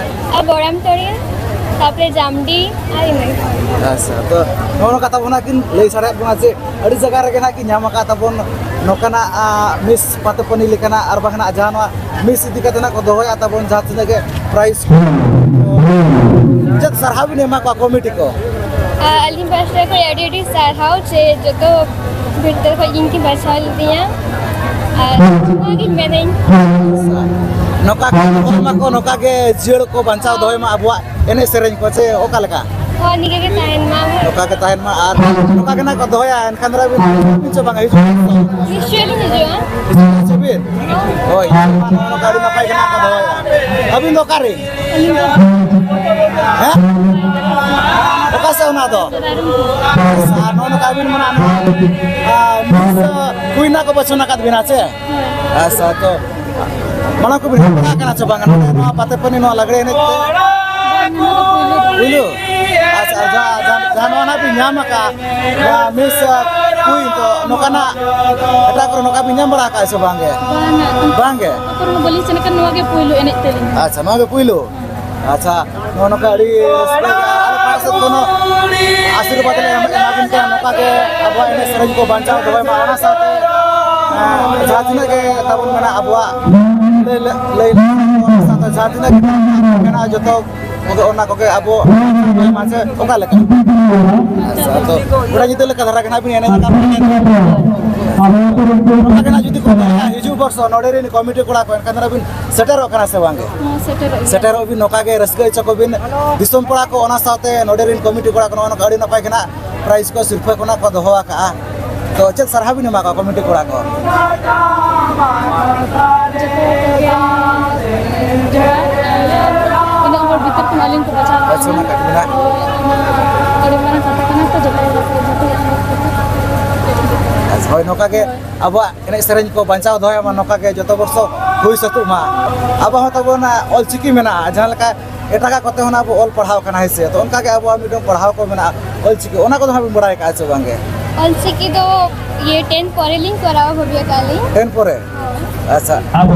ᱟᱨ ᱵᱚᱲᱟᱢ ᱛᱚᱲᱤ, ᱛᱟᱯᱚᱨᱮ ᱡᱟᱢᱰᱤ, ᱟᱨ ᱤᱱᱟᱹ ᱜᱮ᱾ ᱟᱪᱪᱷᱟ, ᱛᱚ ᱱᱚᱜᱼᱚ ᱱᱚᱝᱠᱟ ᱛᱟᱵᱚᱱᱟ ᱠᱤᱱ ᱞᱟᱹᱭ ᱥᱟᱰᱮᱭᱟᱫ ᱵᱚᱱᱟ ᱡᱮ ᱟᱹᱰᱤ ᱡᱟᱭᱜᱟ ᱨᱮᱜᱮ ᱱᱟᱜ ᱠᱤᱱ ᱧᱟᱢ ᱟᱠᱟᱫ ᱛᱟᱵᱚᱱ ᱱᱚᱝᱠᱟᱱᱟᱜ, ᱟ, ᱢᱤᱥ ᱯᱟᱛᱮᱯᱟᱹᱱᱤ ᱞᱮᱠᱟᱱᱟᱜ ᱟᱨ ᱵᱟᱝ ᱱᱟᱜ ᱡᱟᱦᱟᱸ ᱱᱚᱣᱟ ᱢᱤᱥ ᱤᱫᱤ ᱠᱟᱛᱮ ᱱᱟᱜ ᱠᱚ ᱫᱚᱦᱚᱭᱟ ᱛᱟᱵᱚᱱ ᱡᱟᱦᱟᱸ ᱛᱤᱱᱟᱹᱜ ᱜᱮ ᱯᱨᱟᱭᱤᱡᱽ ᱠᱚ᱾ ᱪᱮᱫ ᱥᱟᱨᱦᱟᱣ ᱵᱤᱱ ᱮᱢᱟ ᱠᱚᱣᱟ ᱠᱚᱢᱤᱴᱤ ᱠᱚ? ᱟᱨ ᱟᱹᱞᱤᱧ ᱯᱟᱥᱴᱟ ᱠᱷᱚᱱ ᱟᱹᱰᱤ ᱟᱹᱰᱤ ᱥᱟᱨᱦᱟᱣ ᱡᱮ ᱡᱚᱛᱚ ᱵᱷᱤᱛᱤᱨ ᱠᱷᱚᱱ ᱤᱧ ᱠᱤᱱ ᱵᱟᱪᱷᱟᱣ ᱞᱤᱫᱤᱧᱟ᱾ ᱟᱨ ᱱᱚᱣᱟᱜᱤᱧ ᱢᱮᱱᱟᱹᱧ᱾ ᱱᱚᱝᱠᱟ ᱜᱮ ᱫᱚᱦᱚᱭ ᱢᱟᱠᱚ, ᱱᱚᱝᱠᱟ ᱜᱮ ᱡᱤᱭᱟᱹᱲ ᱠᱚ ᱵᱟᱧᱪᱟᱣ ᱫᱚᱦᱚᱭ ᱢᱟ ᱟᱵᱚᱣᱟᱜ ᱮᱱᱮᱡ ᱥᱮᱨᱮᱧ ᱠᱚ, ᱥᱮ ᱚᱠᱟ ᱞᱮᱠᱟ? ᱦᱳᱭ, ᱱᱤᱝᱠᱟᱹ ᱜᱮ ᱛᱟᱦᱮᱱ ᱢᱟ᱾ ᱱᱚᱝᱠᱟ ᱜᱮ ᱛᱟᱦᱮᱱ ᱢᱟ ᱟᱨ ᱱᱚᱝᱠᱟ ᱜᱮ ᱱᱟᱜ ᱠᱚ ᱫᱚᱦᱚᱭᱟ, ᱮᱱᱠᱷᱟᱱ ᱫᱚ ᱟᱹᱵᱤᱱ ᱦᱤᱡᱩᱜ ᱵᱤᱱ ᱥᱮ ᱵᱟᱝᱟ? ᱦᱤᱡᱩᱜ ᱵᱤᱱ ᱥᱮ? ᱱᱤᱥᱪᱚᱭ ᱞᱤᱧ ᱦᱤᱡᱩᱜᱼᱟ᱾ ᱦᱤᱡᱩᱜ ᱵᱤᱱ ᱥᱮ ᱵᱤᱱ? ᱦᱳᱭ, ᱱᱚᱝᱠᱟ ᱟᱹᱰᱤ ᱱᱟᱯᱟᱭ ᱜᱮ ᱱᱟᱜ ᱠᱚ ᱫᱚᱦᱚᱭᱟ᱾ ᱟᱹᱵᱤᱱ ᱫᱚ ᱚᱠᱟᱨᱮ? ᱟᱹᱞᱤᱧ ᱫᱚ ᱦᱮᱸ? ᱚᱠᱟ ᱥᱮᱫ ᱚᱱᱟ ᱫᱚ? ᱟᱨ ᱱᱚᱜᱼᱚ ᱱᱚᱝᱠᱟ ᱟᱹᱵᱤᱱ ᱢᱟ ᱱᱚᱣᱟ, ᱟᱨ, ᱢᱤᱥ ᱠᱩᱭᱤᱱ ᱱᱟᱜ ᱠᱚ ᱵᱟᱪᱷᱚᱱ ᱟᱠᱟᱫ ᱵᱤᱱᱟ ᱥᱮ? ᱟᱪᱪᱷᱟ, ᱛᱚ ᱢᱟᱲᱟᱝ ᱠᱚᱵᱤᱱ ᱦᱮᱡ ᱵᱟᱲᱟ ᱟᱠᱟᱱᱟ ᱥᱮ ᱵᱟᱝ ᱱᱚᱰᱮ ᱱᱚᱣᱟ ᱯᱟᱛᱮ ᱯᱟᱹᱱᱤ ᱱᱚᱣᱟ ᱞᱟᱜᱽᱲᱮ ᱮᱱᱮᱡ ᱛᱮ? ᱯᱩᱭᱞᱩ? ᱟᱪᱪᱷᱟ, ᱡᱟᱦᱟᱸ, ᱡᱟᱦᱟᱸ, ᱡᱟᱦᱟᱸ ᱱᱚᱣᱟ ᱱᱟᱜ ᱵᱤᱱ ᱧᱟᱢ ᱟᱠᱟᱫ, ᱱᱚᱣᱟ ᱢᱤᱥ ᱠᱩᱭᱤᱱ, ᱛᱚ ᱱᱚᱝᱠᱟᱱᱟᱜ ᱮᱴᱟᱜ ᱠᱚᱨᱮ ᱱᱚᱝᱠᱟ ᱵᱤᱱ ᱧᱟᱢ ᱵᱟᱲᱟ ᱟᱠᱟᱫ ᱥᱮ ᱵᱟᱝ ᱜᱮ? ᱵᱟᱝᱟ᱾ ᱵᱟᱝ ᱜᱮ? ᱚᱠᱟ ᱠᱚᱨᱮ ᱦᱚᱸ ᱵᱟᱹᱞᱤᱧ ᱥᱮᱱ ᱟᱠᱟᱱ, ᱱᱚᱣᱟ ᱜᱮ ᱯᱩᱭᱞᱩ ᱮᱱᱮᱡ ᱛᱟᱹᱞᱤᱧ᱾ ᱟᱪᱪᱷᱟ, ᱱᱚᱣᱟ ᱜᱮ ᱯᱩᱭᱞᱩ? ᱟᱪᱪᱷᱟ, ᱱᱚᱜᱼᱚ ᱱᱚᱝᱠᱟ ᱟᱹᱰᱤ ᱨᱟᱹᱥᱠᱟᱹ ᱜᱮ ᱟᱞᱮ ᱯᱟᱦᱴᱟ ᱥᱮᱫ ᱠᱷᱚᱱ ᱦᱚᱸ ᱟᱥᱤᱨᱵᱟᱫᱽ ᱞᱮ ᱮᱢ-, ᱮᱢᱟᱵᱤᱱ ᱠᱟᱱᱟ, ᱱᱚᱝᱠᱟ ᱜᱮ ᱟᱵᱚᱣᱟᱜ ᱮᱱᱮᱡ ᱥᱮᱨᱮᱧ ᱠᱚ ᱵᱟᱧᱪᱟᱣ ᱫᱚᱦᱚᱭ ᱢᱟ᱾ ᱚᱱᱟ ᱥᱟᱶᱛᱮ, ᱮᱸ, ᱡᱟᱦᱟᱸ ᱛᱤᱱᱟᱹᱜ ᱜᱮ ᱛᱟᱵᱚᱱ ᱢᱮᱱᱟᱜᱼᱟ ᱟᱵᱚᱣᱟᱜ ᱞᱟᱹᱭ, ᱞᱟᱹᱭ, ᱚᱱᱟ ᱥᱟᱶᱛᱮ ᱡᱟᱦᱟᱸ ᱛᱤᱱᱟᱹᱜ ᱜᱮ ᱢᱮᱱᱟᱜᱼᱟ ᱡᱚᱛᱚ ᱟᱫᱚ ᱚᱱᱟ ᱠᱚᱜᱮ ᱟᱵᱚ ᱢᱟᱥᱮ ᱚᱠᱟ ᱞᱮᱠᱟ? ᱟᱪᱪᱷᱟ, ᱟᱫᱚ ᱜᱚᱴᱟ ᱧᱤᱫᱟᱹ ᱞᱮᱠᱟ ᱫᱷᱟᱨᱟ ᱜᱮ ᱱᱟᱜ ᱵᱤᱱ ᱮᱱᱮᱡ ᱠᱟᱱ ᱛᱟᱦᱮᱸᱫ᱾ ᱚᱱᱟ ᱜᱮ ᱱᱟᱜ ᱡᱩᱫᱤ ᱠᱚ ᱢᱮᱱᱟ, ᱦᱤᱡᱩᱜ ᱵᱚᱨᱥᱚ ᱱᱚᱰᱮ ᱨᱮᱱ ᱠᱚᱢᱤᱴᱤ ᱠᱚᱲᱟ ᱠᱚ, ᱮᱱᱠᱷᱟᱱ ᱫᱚ ᱱᱟᱜ ᱵᱤᱱ ᱥᱮᱴᱮᱨᱚᱜ ᱠᱟᱱᱟ ᱥᱮ ᱵᱟᱝ ᱜᱮ? ᱦᱚᱸ, ᱥᱮᱴᱮᱨᱚᱜ ᱜᱮᱭᱟ᱾ ᱥᱮᱴᱮᱨᱚᱜ ᱵᱤᱱ, ᱱᱚᱝᱠᱟ ᱜᱮ ᱨᱟᱹᱥᱠᱟᱹ ᱦᱚᱪᱚ ᱠᱚᱵᱤᱱ ᱫᱤᱥᱚᱢ ᱠᱚᱲᱟ ᱠᱚ, ᱚᱱᱟ ᱥᱟᱶᱛᱮ ᱱᱚᱰᱮ ᱨᱮᱱ ᱠᱚᱢᱤᱴᱤ ᱠᱚᱲᱟ ᱠᱚ ᱱᱚᱜᱼᱚ ᱱᱚᱝᱠᱟ ᱟᱹᱰᱤ ᱱᱟᱯᱟᱭ ᱜᱮ ᱱᱟᱜ ᱯᱨᱟᱭᱤᱡᱽ ᱠᱚ ᱥᱤᱨᱯᱷᱟᱹ ᱠᱚ ᱱᱟᱜ ᱠᱚ ᱫᱚᱦᱚ ᱟᱠᱟᱜᱼᱟ᱾ ᱛᱚ ᱪᱮᱫ ᱥᱟᱨᱦᱟᱣ ᱵᱤᱱ ᱮᱢᱟ ᱠᱚᱣᱟ ᱠᱚᱢᱤᱴᱤ ᱠᱚᱲᱟ ᱠᱚ? ᱡᱚᱛᱚ ᱦᱚᱲ ᱠᱚᱜᱮ ᱡᱚᱦᱟᱨ᱾ ᱤᱱᱟᱹᱜ ᱦᱚᱲ ᱵᱷᱤᱛᱤᱨ ᱠᱷᱚᱱ ᱟᱹᱞᱤᱧ ᱠᱚ ᱵᱟᱪᱷᱟᱣ ᱟᱪᱪᱷᱟ, ᱚᱱᱟ ᱠᱟᱹᱴᱤᱡ ᱢᱮᱱᱟᱜ᱾ ᱟᱹᱰᱤ ᱢᱟᱨᱟᱝ ᱠᱟᱛᱷᱟ ᱠᱟᱱᱟ ᱛᱚ, ᱡᱚᱛᱚ ᱦᱚᱲ ᱠᱚ, ᱡᱚᱛᱚ ᱦᱚᱲ ᱠᱚ᱾ ᱟᱪᱪᱷᱟ, ᱦᱳᱭ, ᱱᱚᱝᱠᱟ ᱜᱮ ᱟᱵᱚᱣᱟᱜ ᱮᱱᱮᱡ ᱥᱮᱨᱮᱧ ᱠᱚ ᱵᱟᱧᱪᱟᱣ ᱫᱚᱦᱚᱭ ᱢᱟ, ᱱᱚᱝᱠᱟ ᱜᱮ ᱡᱚᱛᱚ ᱵᱚᱨᱥᱚ ᱦᱩᱭ ᱥᱟᱹᱛᱚᱜ ᱢᱟ᱾ ᱟᱵᱚ ᱦᱚᱸ ᱛᱟᱵᱚᱱ ᱚᱞ ᱪᱤᱠᱤ ᱢᱮᱱᱟᱜᱼᱟ, ᱡᱟᱦᱟᱸ ᱞᱮᱠᱟ ᱮᱴᱟᱜᱟᱜ ᱠᱚᱛᱮ ᱦᱚᱸ ᱟᱵᱚ ᱚᱞ ᱯᱟᱲᱦᱟᱣ ᱠᱟᱱᱟ, ᱦᱮᱸ ᱥᱮ? ᱛᱚ ᱚᱱᱠᱟ ᱜᱮ ᱟᱵᱚᱣᱟᱜ ᱢᱤᱫᱴᱟᱝ ᱯᱟᱲᱦᱟᱣ ᱠᱚ ᱢᱮᱱᱟᱜᱼᱟ, ᱚᱞ ᱪᱤᱠᱤ, ᱚᱱᱟ ᱠᱚᱫᱚ ᱦᱟᱸᱜ ᱵᱤᱱ ᱵᱟᱲᱟᱭ ᱠᱟᱜᱼᱟ ᱥᱮ ᱵᱟᱝ ᱜᱮ? ᱚᱞ ᱪᱤᱠᱤ ᱫᱚ ᱤᱭᱟᱹ ᱴᱮᱱ ᱯᱚᱨᱮ ᱞᱤᱧ ᱠᱚᱨᱟᱣ ᱵᱷᱟᱹᱵᱤ ᱟᱠᱟᱫ ᱞᱤᱧ᱾ ᱴᱮᱱ ᱯᱚᱨᱮ? ᱦᱳᱭ᱾ ᱟᱪᱪᱷᱟ᱾ ᱟᱵᱚ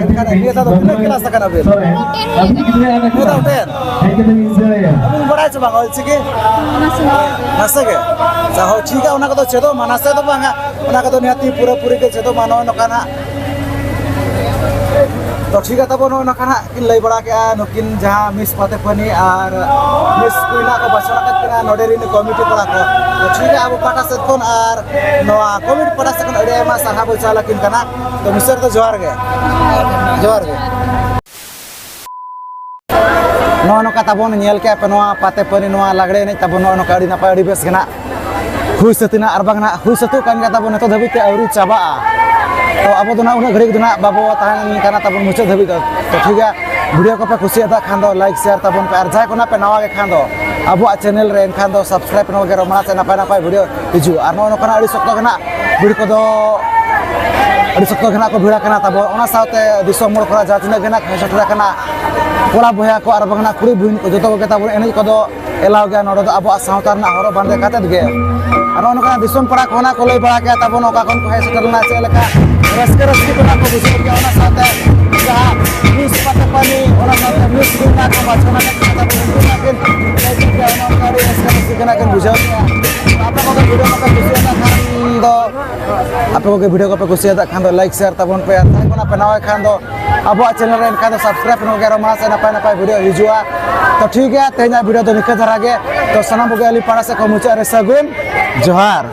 ᱮᱱᱠᱷᱟᱱ ᱱᱤᱭᱟᱹ ᱫᱷᱟᱣ ᱫᱚ ᱛᱤᱱᱟᱹᱜ ᱠᱞᱟᱥ ᱟᱠᱟᱱᱟ ᱵᱤᱱ? ᱥᱚᱨᱮᱱ, ᱟᱹᱵᱤᱱ ᱜᱤᱫᱽᱨᱟᱹ ᱟᱞᱮ ᱱᱤᱭᱟᱹ ᱫᱷᱟᱣ ᱴᱮᱱ? ᱦᱮᱡ ᱠᱟᱛᱮ ᱞᱤᱧ ᱥᱮᱬᱟᱭᱟ᱾ ᱟᱹᱵᱤᱱ ᱵᱟᱲᱟᱭ ᱥᱮ ᱵᱟᱝ ᱚᱞ ᱪᱤᱠᱤ? ᱱᱟᱥᱮ ᱱᱟᱥᱮ᱾ ᱱᱟᱥᱮ ᱜᱮ? ᱟᱪᱪᱷᱟ, ᱦᱳᱭ, ᱴᱷᱤᱠ ᱜᱮᱭᱟ, ᱚᱱᱟ ᱠᱚᱫᱚ ᱪᱮᱫᱚᱜ ᱢᱟ, ᱱᱟᱥᱮ ᱫᱚ ᱵᱟᱝᱟ, ᱚᱱᱟ ᱠᱚᱫᱚ ᱱᱤᱦᱟᱹᱛᱤ ᱯᱩᱨᱟᱹ ᱯᱩᱨᱤ ᱜᱮ ᱪᱮᱫᱚᱜ ᱢᱟ, ᱱᱚᱜᱼᱚᱭ ᱱᱚᱝᱠᱟ ᱱᱟᱜ᱾ ᱛᱚ ᱴᱷᱤᱠ ᱜᱮᱭᱟ, ᱛᱟᱵᱚ ᱱᱚᱜᱼᱚᱭ ᱱᱚᱝᱠᱟ ᱱᱟᱜ ᱠᱤᱱ ᱞᱟᱹᱭ ᱵᱟᱲᱟ ᱠᱮᱜᱼᱟ ᱱᱩᱠᱤᱱ ᱡᱟᱦᱟᱸ ᱢᱤᱥ ᱯᱟᱛᱮᱯᱟᱹᱱᱤ ᱟᱨ ᱢᱤᱥ ᱠᱩᱭᱤᱱ ᱠᱚ ᱵᱟᱪᱷᱚᱱ ᱟᱠᱟᱫ ᱠᱤᱱᱟ ᱱᱚᱰᱮ ᱨᱤᱱ ᱠᱚᱢᱤᱴᱤ ᱠᱚᱲᱟ ᱠᱚ᱾ ᱛᱚ ᱴᱷᱤᱠ ᱜᱮᱭᱟ, ᱟᱵᱚ ᱯᱟᱦᱴᱟ ᱥᱮᱫ ᱠᱷᱚᱱ ᱟᱨ ᱱᱚᱣᱟ ᱠᱚᱢᱤᱴᱤ ᱯᱟᱦᱴᱟ ᱥᱮᱫ ᱠᱷᱚᱱ ᱟᱹᱰᱤ ᱟᱭᱢᱟ ᱥᱟᱨᱦᱟᱣ ᱵᱚᱱ ᱪᱟᱞ ᱟᱹᱠᱤᱱ ᱠᱟᱱᱟ᱾ ᱛᱚ ᱢᱤᱥᱴᱟᱨ ᱫᱚ ᱡᱚᱦᱟᱨ ᱜᱮ᱾ ᱡᱚᱦᱟᱨ ᱜᱮ᱾ ᱱᱚᱜᱼᱚ ᱱᱚᱝᱠᱟ ᱛᱟᱵᱚᱱ ᱧᱮᱞ ᱠᱮᱜᱼᱟ ᱯᱮ ᱱᱚᱣᱟ ᱯᱟᱛᱮᱯᱟᱹᱱᱤ, ᱱᱚᱣᱟ ᱞᱟᱜᱽᱲᱮ ᱮᱱᱮᱡ ᱛᱟᱵᱚᱱ ᱱᱚᱜᱼᱚ ᱱᱚᱝᱠᱟ ᱟᱹᱰᱤ ᱱᱟᱯᱟᱭ ᱟᱹᱰᱤ ᱵᱮᱥ ᱜᱮ ᱱᱟᱜ ᱦᱩᱭ ᱥᱟᱹᱛ ᱮᱱᱟ, ᱟᱨ ᱵᱟᱝ ᱱᱟᱜ ᱦᱩᱭ ᱥᱟᱹᱛᱚᱜ ᱠᱟᱱ ᱜᱮᱭᱟ ᱛᱟᱵᱚᱱ, ᱱᱤᱛᱚᱜ ᱫᱷᱟᱹᱵᱤᱡ ᱛᱮ ᱟᱹᱣᱨᱤ ᱪᱟᱵᱟᱜᱼᱟ᱾ ᱛᱚ ᱟᱵᱚ ᱫᱚ ᱱᱟᱜ ᱩᱱᱟᱹᱜ ᱜᱷᱟᱹᱲᱤᱡ ᱫᱚ ᱱᱟᱜ ᱵᱟᱵᱚ ᱛᱟᱦᱮᱱ ᱠᱟᱱᱟ ᱛᱟᱵᱚᱱ ᱢᱩᱪᱟᱹᱫ ᱫᱷᱟᱹᱵᱤᱡ ᱫᱚ᱾ ᱛᱚ ᱴᱷᱤᱠ ᱜᱮᱭᱟ, ᱵᱷᱤᱰᱤᱭᱳ ᱠᱚᱯᱮ ᱠᱩᱥᱤᱭᱟᱫᱟ ᱠᱷᱟᱱ ᱫᱚ ᱞᱟᱭᱤᱠ ᱥᱮᱭᱟᱨ ᱛᱟᱵᱚᱱ ᱯᱮ, ᱟᱨ ᱡᱟᱦᱟᱸᱭ ᱠᱚ ᱱᱟᱜ ᱯᱮ ᱱᱟᱣᱟ ᱜᱮ ᱠᱷᱟᱱ ᱫᱚ ᱟᱵᱚᱣᱟᱜ ᱪᱮᱱᱮᱞ ᱨᱮ ᱮᱱᱠᱷᱟᱱ ᱫᱚ ᱥᱟᱵᱥᱠᱨᱟᱭᱤᱵ ᱯᱮ, ᱱᱚᱣᱟ ᱜᱮ ᱟᱨᱚ ᱢᱟᱲᱟᱝ ᱥᱮᱫ ᱱᱟᱯᱟᱭ ᱱᱟᱯᱟᱭ ᱵᱷᱤᱰᱤᱭᱳ ᱦᱤᱡᱩᱜᱼᱟ᱾ ᱟᱨ ᱱᱚᱜᱼᱚ ᱱᱚᱝᱠᱟᱱᱟᱜ ᱟᱹᱰᱤ ᱥᱚᱠᱛᱚ ᱜᱮ ᱱᱟᱜ ᱵᱷᱤᱲ ᱠᱚᱫᱚ ᱟᱹᱰᱤ ᱥᱚᱠᱛᱚ ᱜᱮ ᱱᱟᱜ ᱠᱚ ᱵᱷᱤᱲ ᱟᱠᱟᱱᱟ ᱛᱟᱵᱚᱱ᱾ ᱚᱱᱟ ᱥᱟᱶᱛᱮ ᱫᱤᱥᱚᱢ ᱦᱚᱲ ᱠᱚᱲᱟ ᱡᱟᱦᱟᱸ ᱛᱤᱱᱟᱹᱜ ᱜᱮ ᱱᱟᱜ ᱦᱮᱡ ᱥᱮᱴᱮᱨ ᱟᱠᱟᱱᱟ, ᱠᱚᱲᱟ ᱵᱚᱭᱦᱟ ᱠᱚ ᱟᱨ ᱵᱟᱝ ᱱᱟᱜ ᱠᱩᱲᱤ ᱵᱩᱦᱤᱱ ᱠᱚ, ᱡᱚᱛᱚ ᱠᱚᱜᱮ ᱛᱟᱵᱚᱱ ᱮᱱᱮᱡ ᱠᱚᱫᱚ ᱮᱞᱟᱣ ᱜᱮᱭᱟ ᱱᱚᱰᱮ ᱫᱚ ᱟᱵᱚᱣᱟᱜ ᱥᱟᱶᱛᱟ ᱨᱮᱱᱟᱜ ᱦᱚᱨᱚᱜ ᱵᱟᱸᱫᱮ ᱠᱟᱛᱮᱫ ᱜᱮ᱾ ᱟᱨ ᱱᱚᱜᱼᱚ ᱱᱚᱝᱠᱟ ᱫᱤᱥᱚᱢ ᱯᱟᱲᱟ ᱠᱷᱚᱱᱟᱜ ᱠᱚ ᱞᱟᱹᱭ ᱵᱟᱲᱟ ᱠᱮᱜᱼᱟ ᱛᱟᱵᱚᱱ, ᱚᱠᱟ ᱠᱷᱚᱱ ᱠᱚ ᱦᱮᱡ ᱥᱮᱴᱮᱨ ᱞᱮᱱᱟ, ᱪᱮᱫ ᱞᱮᱠᱟ ᱨᱟᱹᱥᱠᱟᱹ ᱨᱟᱹᱥᱠᱤ ᱠᱚ ᱱᱟᱜ ᱠᱚ ᱵᱩᱡᱷᱟᱹᱣ ᱠᱮᱜᱼᱟ᱾ ᱚᱱᱟ ᱥᱟᱶᱛᱮ ᱡᱟᱦᱟᱸ ᱢᱤᱥ ᱯᱟᱛᱮᱯᱟᱹᱱᱤ, ᱚᱱᱟ ᱥᱟᱶᱛᱮ ᱢᱤᱥ ᱠᱚ ᱱᱟᱜ ᱠᱚ ᱵᱟᱪᱷᱚᱱ ᱟᱠᱟᱫ ᱠᱚᱣᱟ ᱛᱟᱵᱚᱱ, ᱩᱱᱠᱩ ᱱᱟᱜ ᱠᱤᱱ ᱞᱟᱹᱭ ᱠᱮᱫ ᱜᱮᱭᱟ, ᱚᱱᱟ ᱚᱱᱠᱟ ᱟᱹᱰᱤ ᱨᱟᱹᱥᱠᱟᱹ ᱨᱟᱹᱥᱠᱤ ᱠᱚ ᱱᱟᱜ ᱠᱤᱱ ᱵᱩᱡᱷᱟᱹᱣ ᱠᱮᱜᱼᱟ᱾ ᱟᱯᱮ ᱠᱚᱜᱮ ᱵᱷᱤᱰᱤᱭᱳ ᱠᱚᱯᱮ ᱠᱩᱥᱤᱭᱟᱫᱟ ᱠᱷᱟᱱ ᱫᱚ, ᱟᱯᱮ ᱠᱚᱜᱮ ᱵᱷᱤᱰᱤᱭᱳ ᱠᱚᱯᱮ ᱠᱩᱥᱤᱭᱟᱫᱟ ᱠᱷᱟᱱ ᱫᱚ ᱞᱟᱭᱤᱠ ᱥᱮᱭᱟᱨ ᱛᱟᱵᱚᱱ ᱯᱮ, ᱟᱨ ᱡᱟᱦᱟᱸᱭ ᱠᱚ ᱱᱟᱜ ᱯᱮ ᱱᱟᱣᱟ ᱠᱷᱟᱱ ᱫᱚ ᱟᱵᱚᱣᱟᱜ ᱪᱮᱱᱮᱞ ᱨᱮ ᱮᱱᱠᱷᱟᱱ ᱫᱚ ᱥᱟᱵᱥᱠᱨᱟᱭᱤᱵ ᱯᱮ, ᱱᱚᱣᱟ ᱜᱮ ᱟᱨᱚ ᱢᱟᱲᱟᱝ ᱥᱮᱫ ᱱᱟᱯᱟᱭ ᱱᱟᱯᱟᱭ ᱵᱷᱤᱰᱤᱭᱳ ᱦᱤᱡᱩᱜᱼᱟ᱾ ᱛᱚ ᱴᱷᱤᱠ ᱜᱮᱭᱟ, ᱛᱮᱦᱮᱧᱟᱜ ᱵᱷᱤᱰᱤᱭᱳ ᱫᱚ ᱱᱤᱝᱠᱟᱹ ᱫᱷᱟᱨᱟ ᱜᱮ᱾ ᱛᱚ ᱥᱟᱱᱟᱢ ᱠᱚᱜᱮ ᱟᱹᱞᱤᱧ ᱯᱟᱦᱴᱟ ᱥᱮᱫ ᱠᱷᱚᱱ ᱢᱩᱪᱟᱹᱫ ᱨᱮ ᱥᱟᱹᱜᱩᱱ ᱡᱚᱦᱟᱨ᱾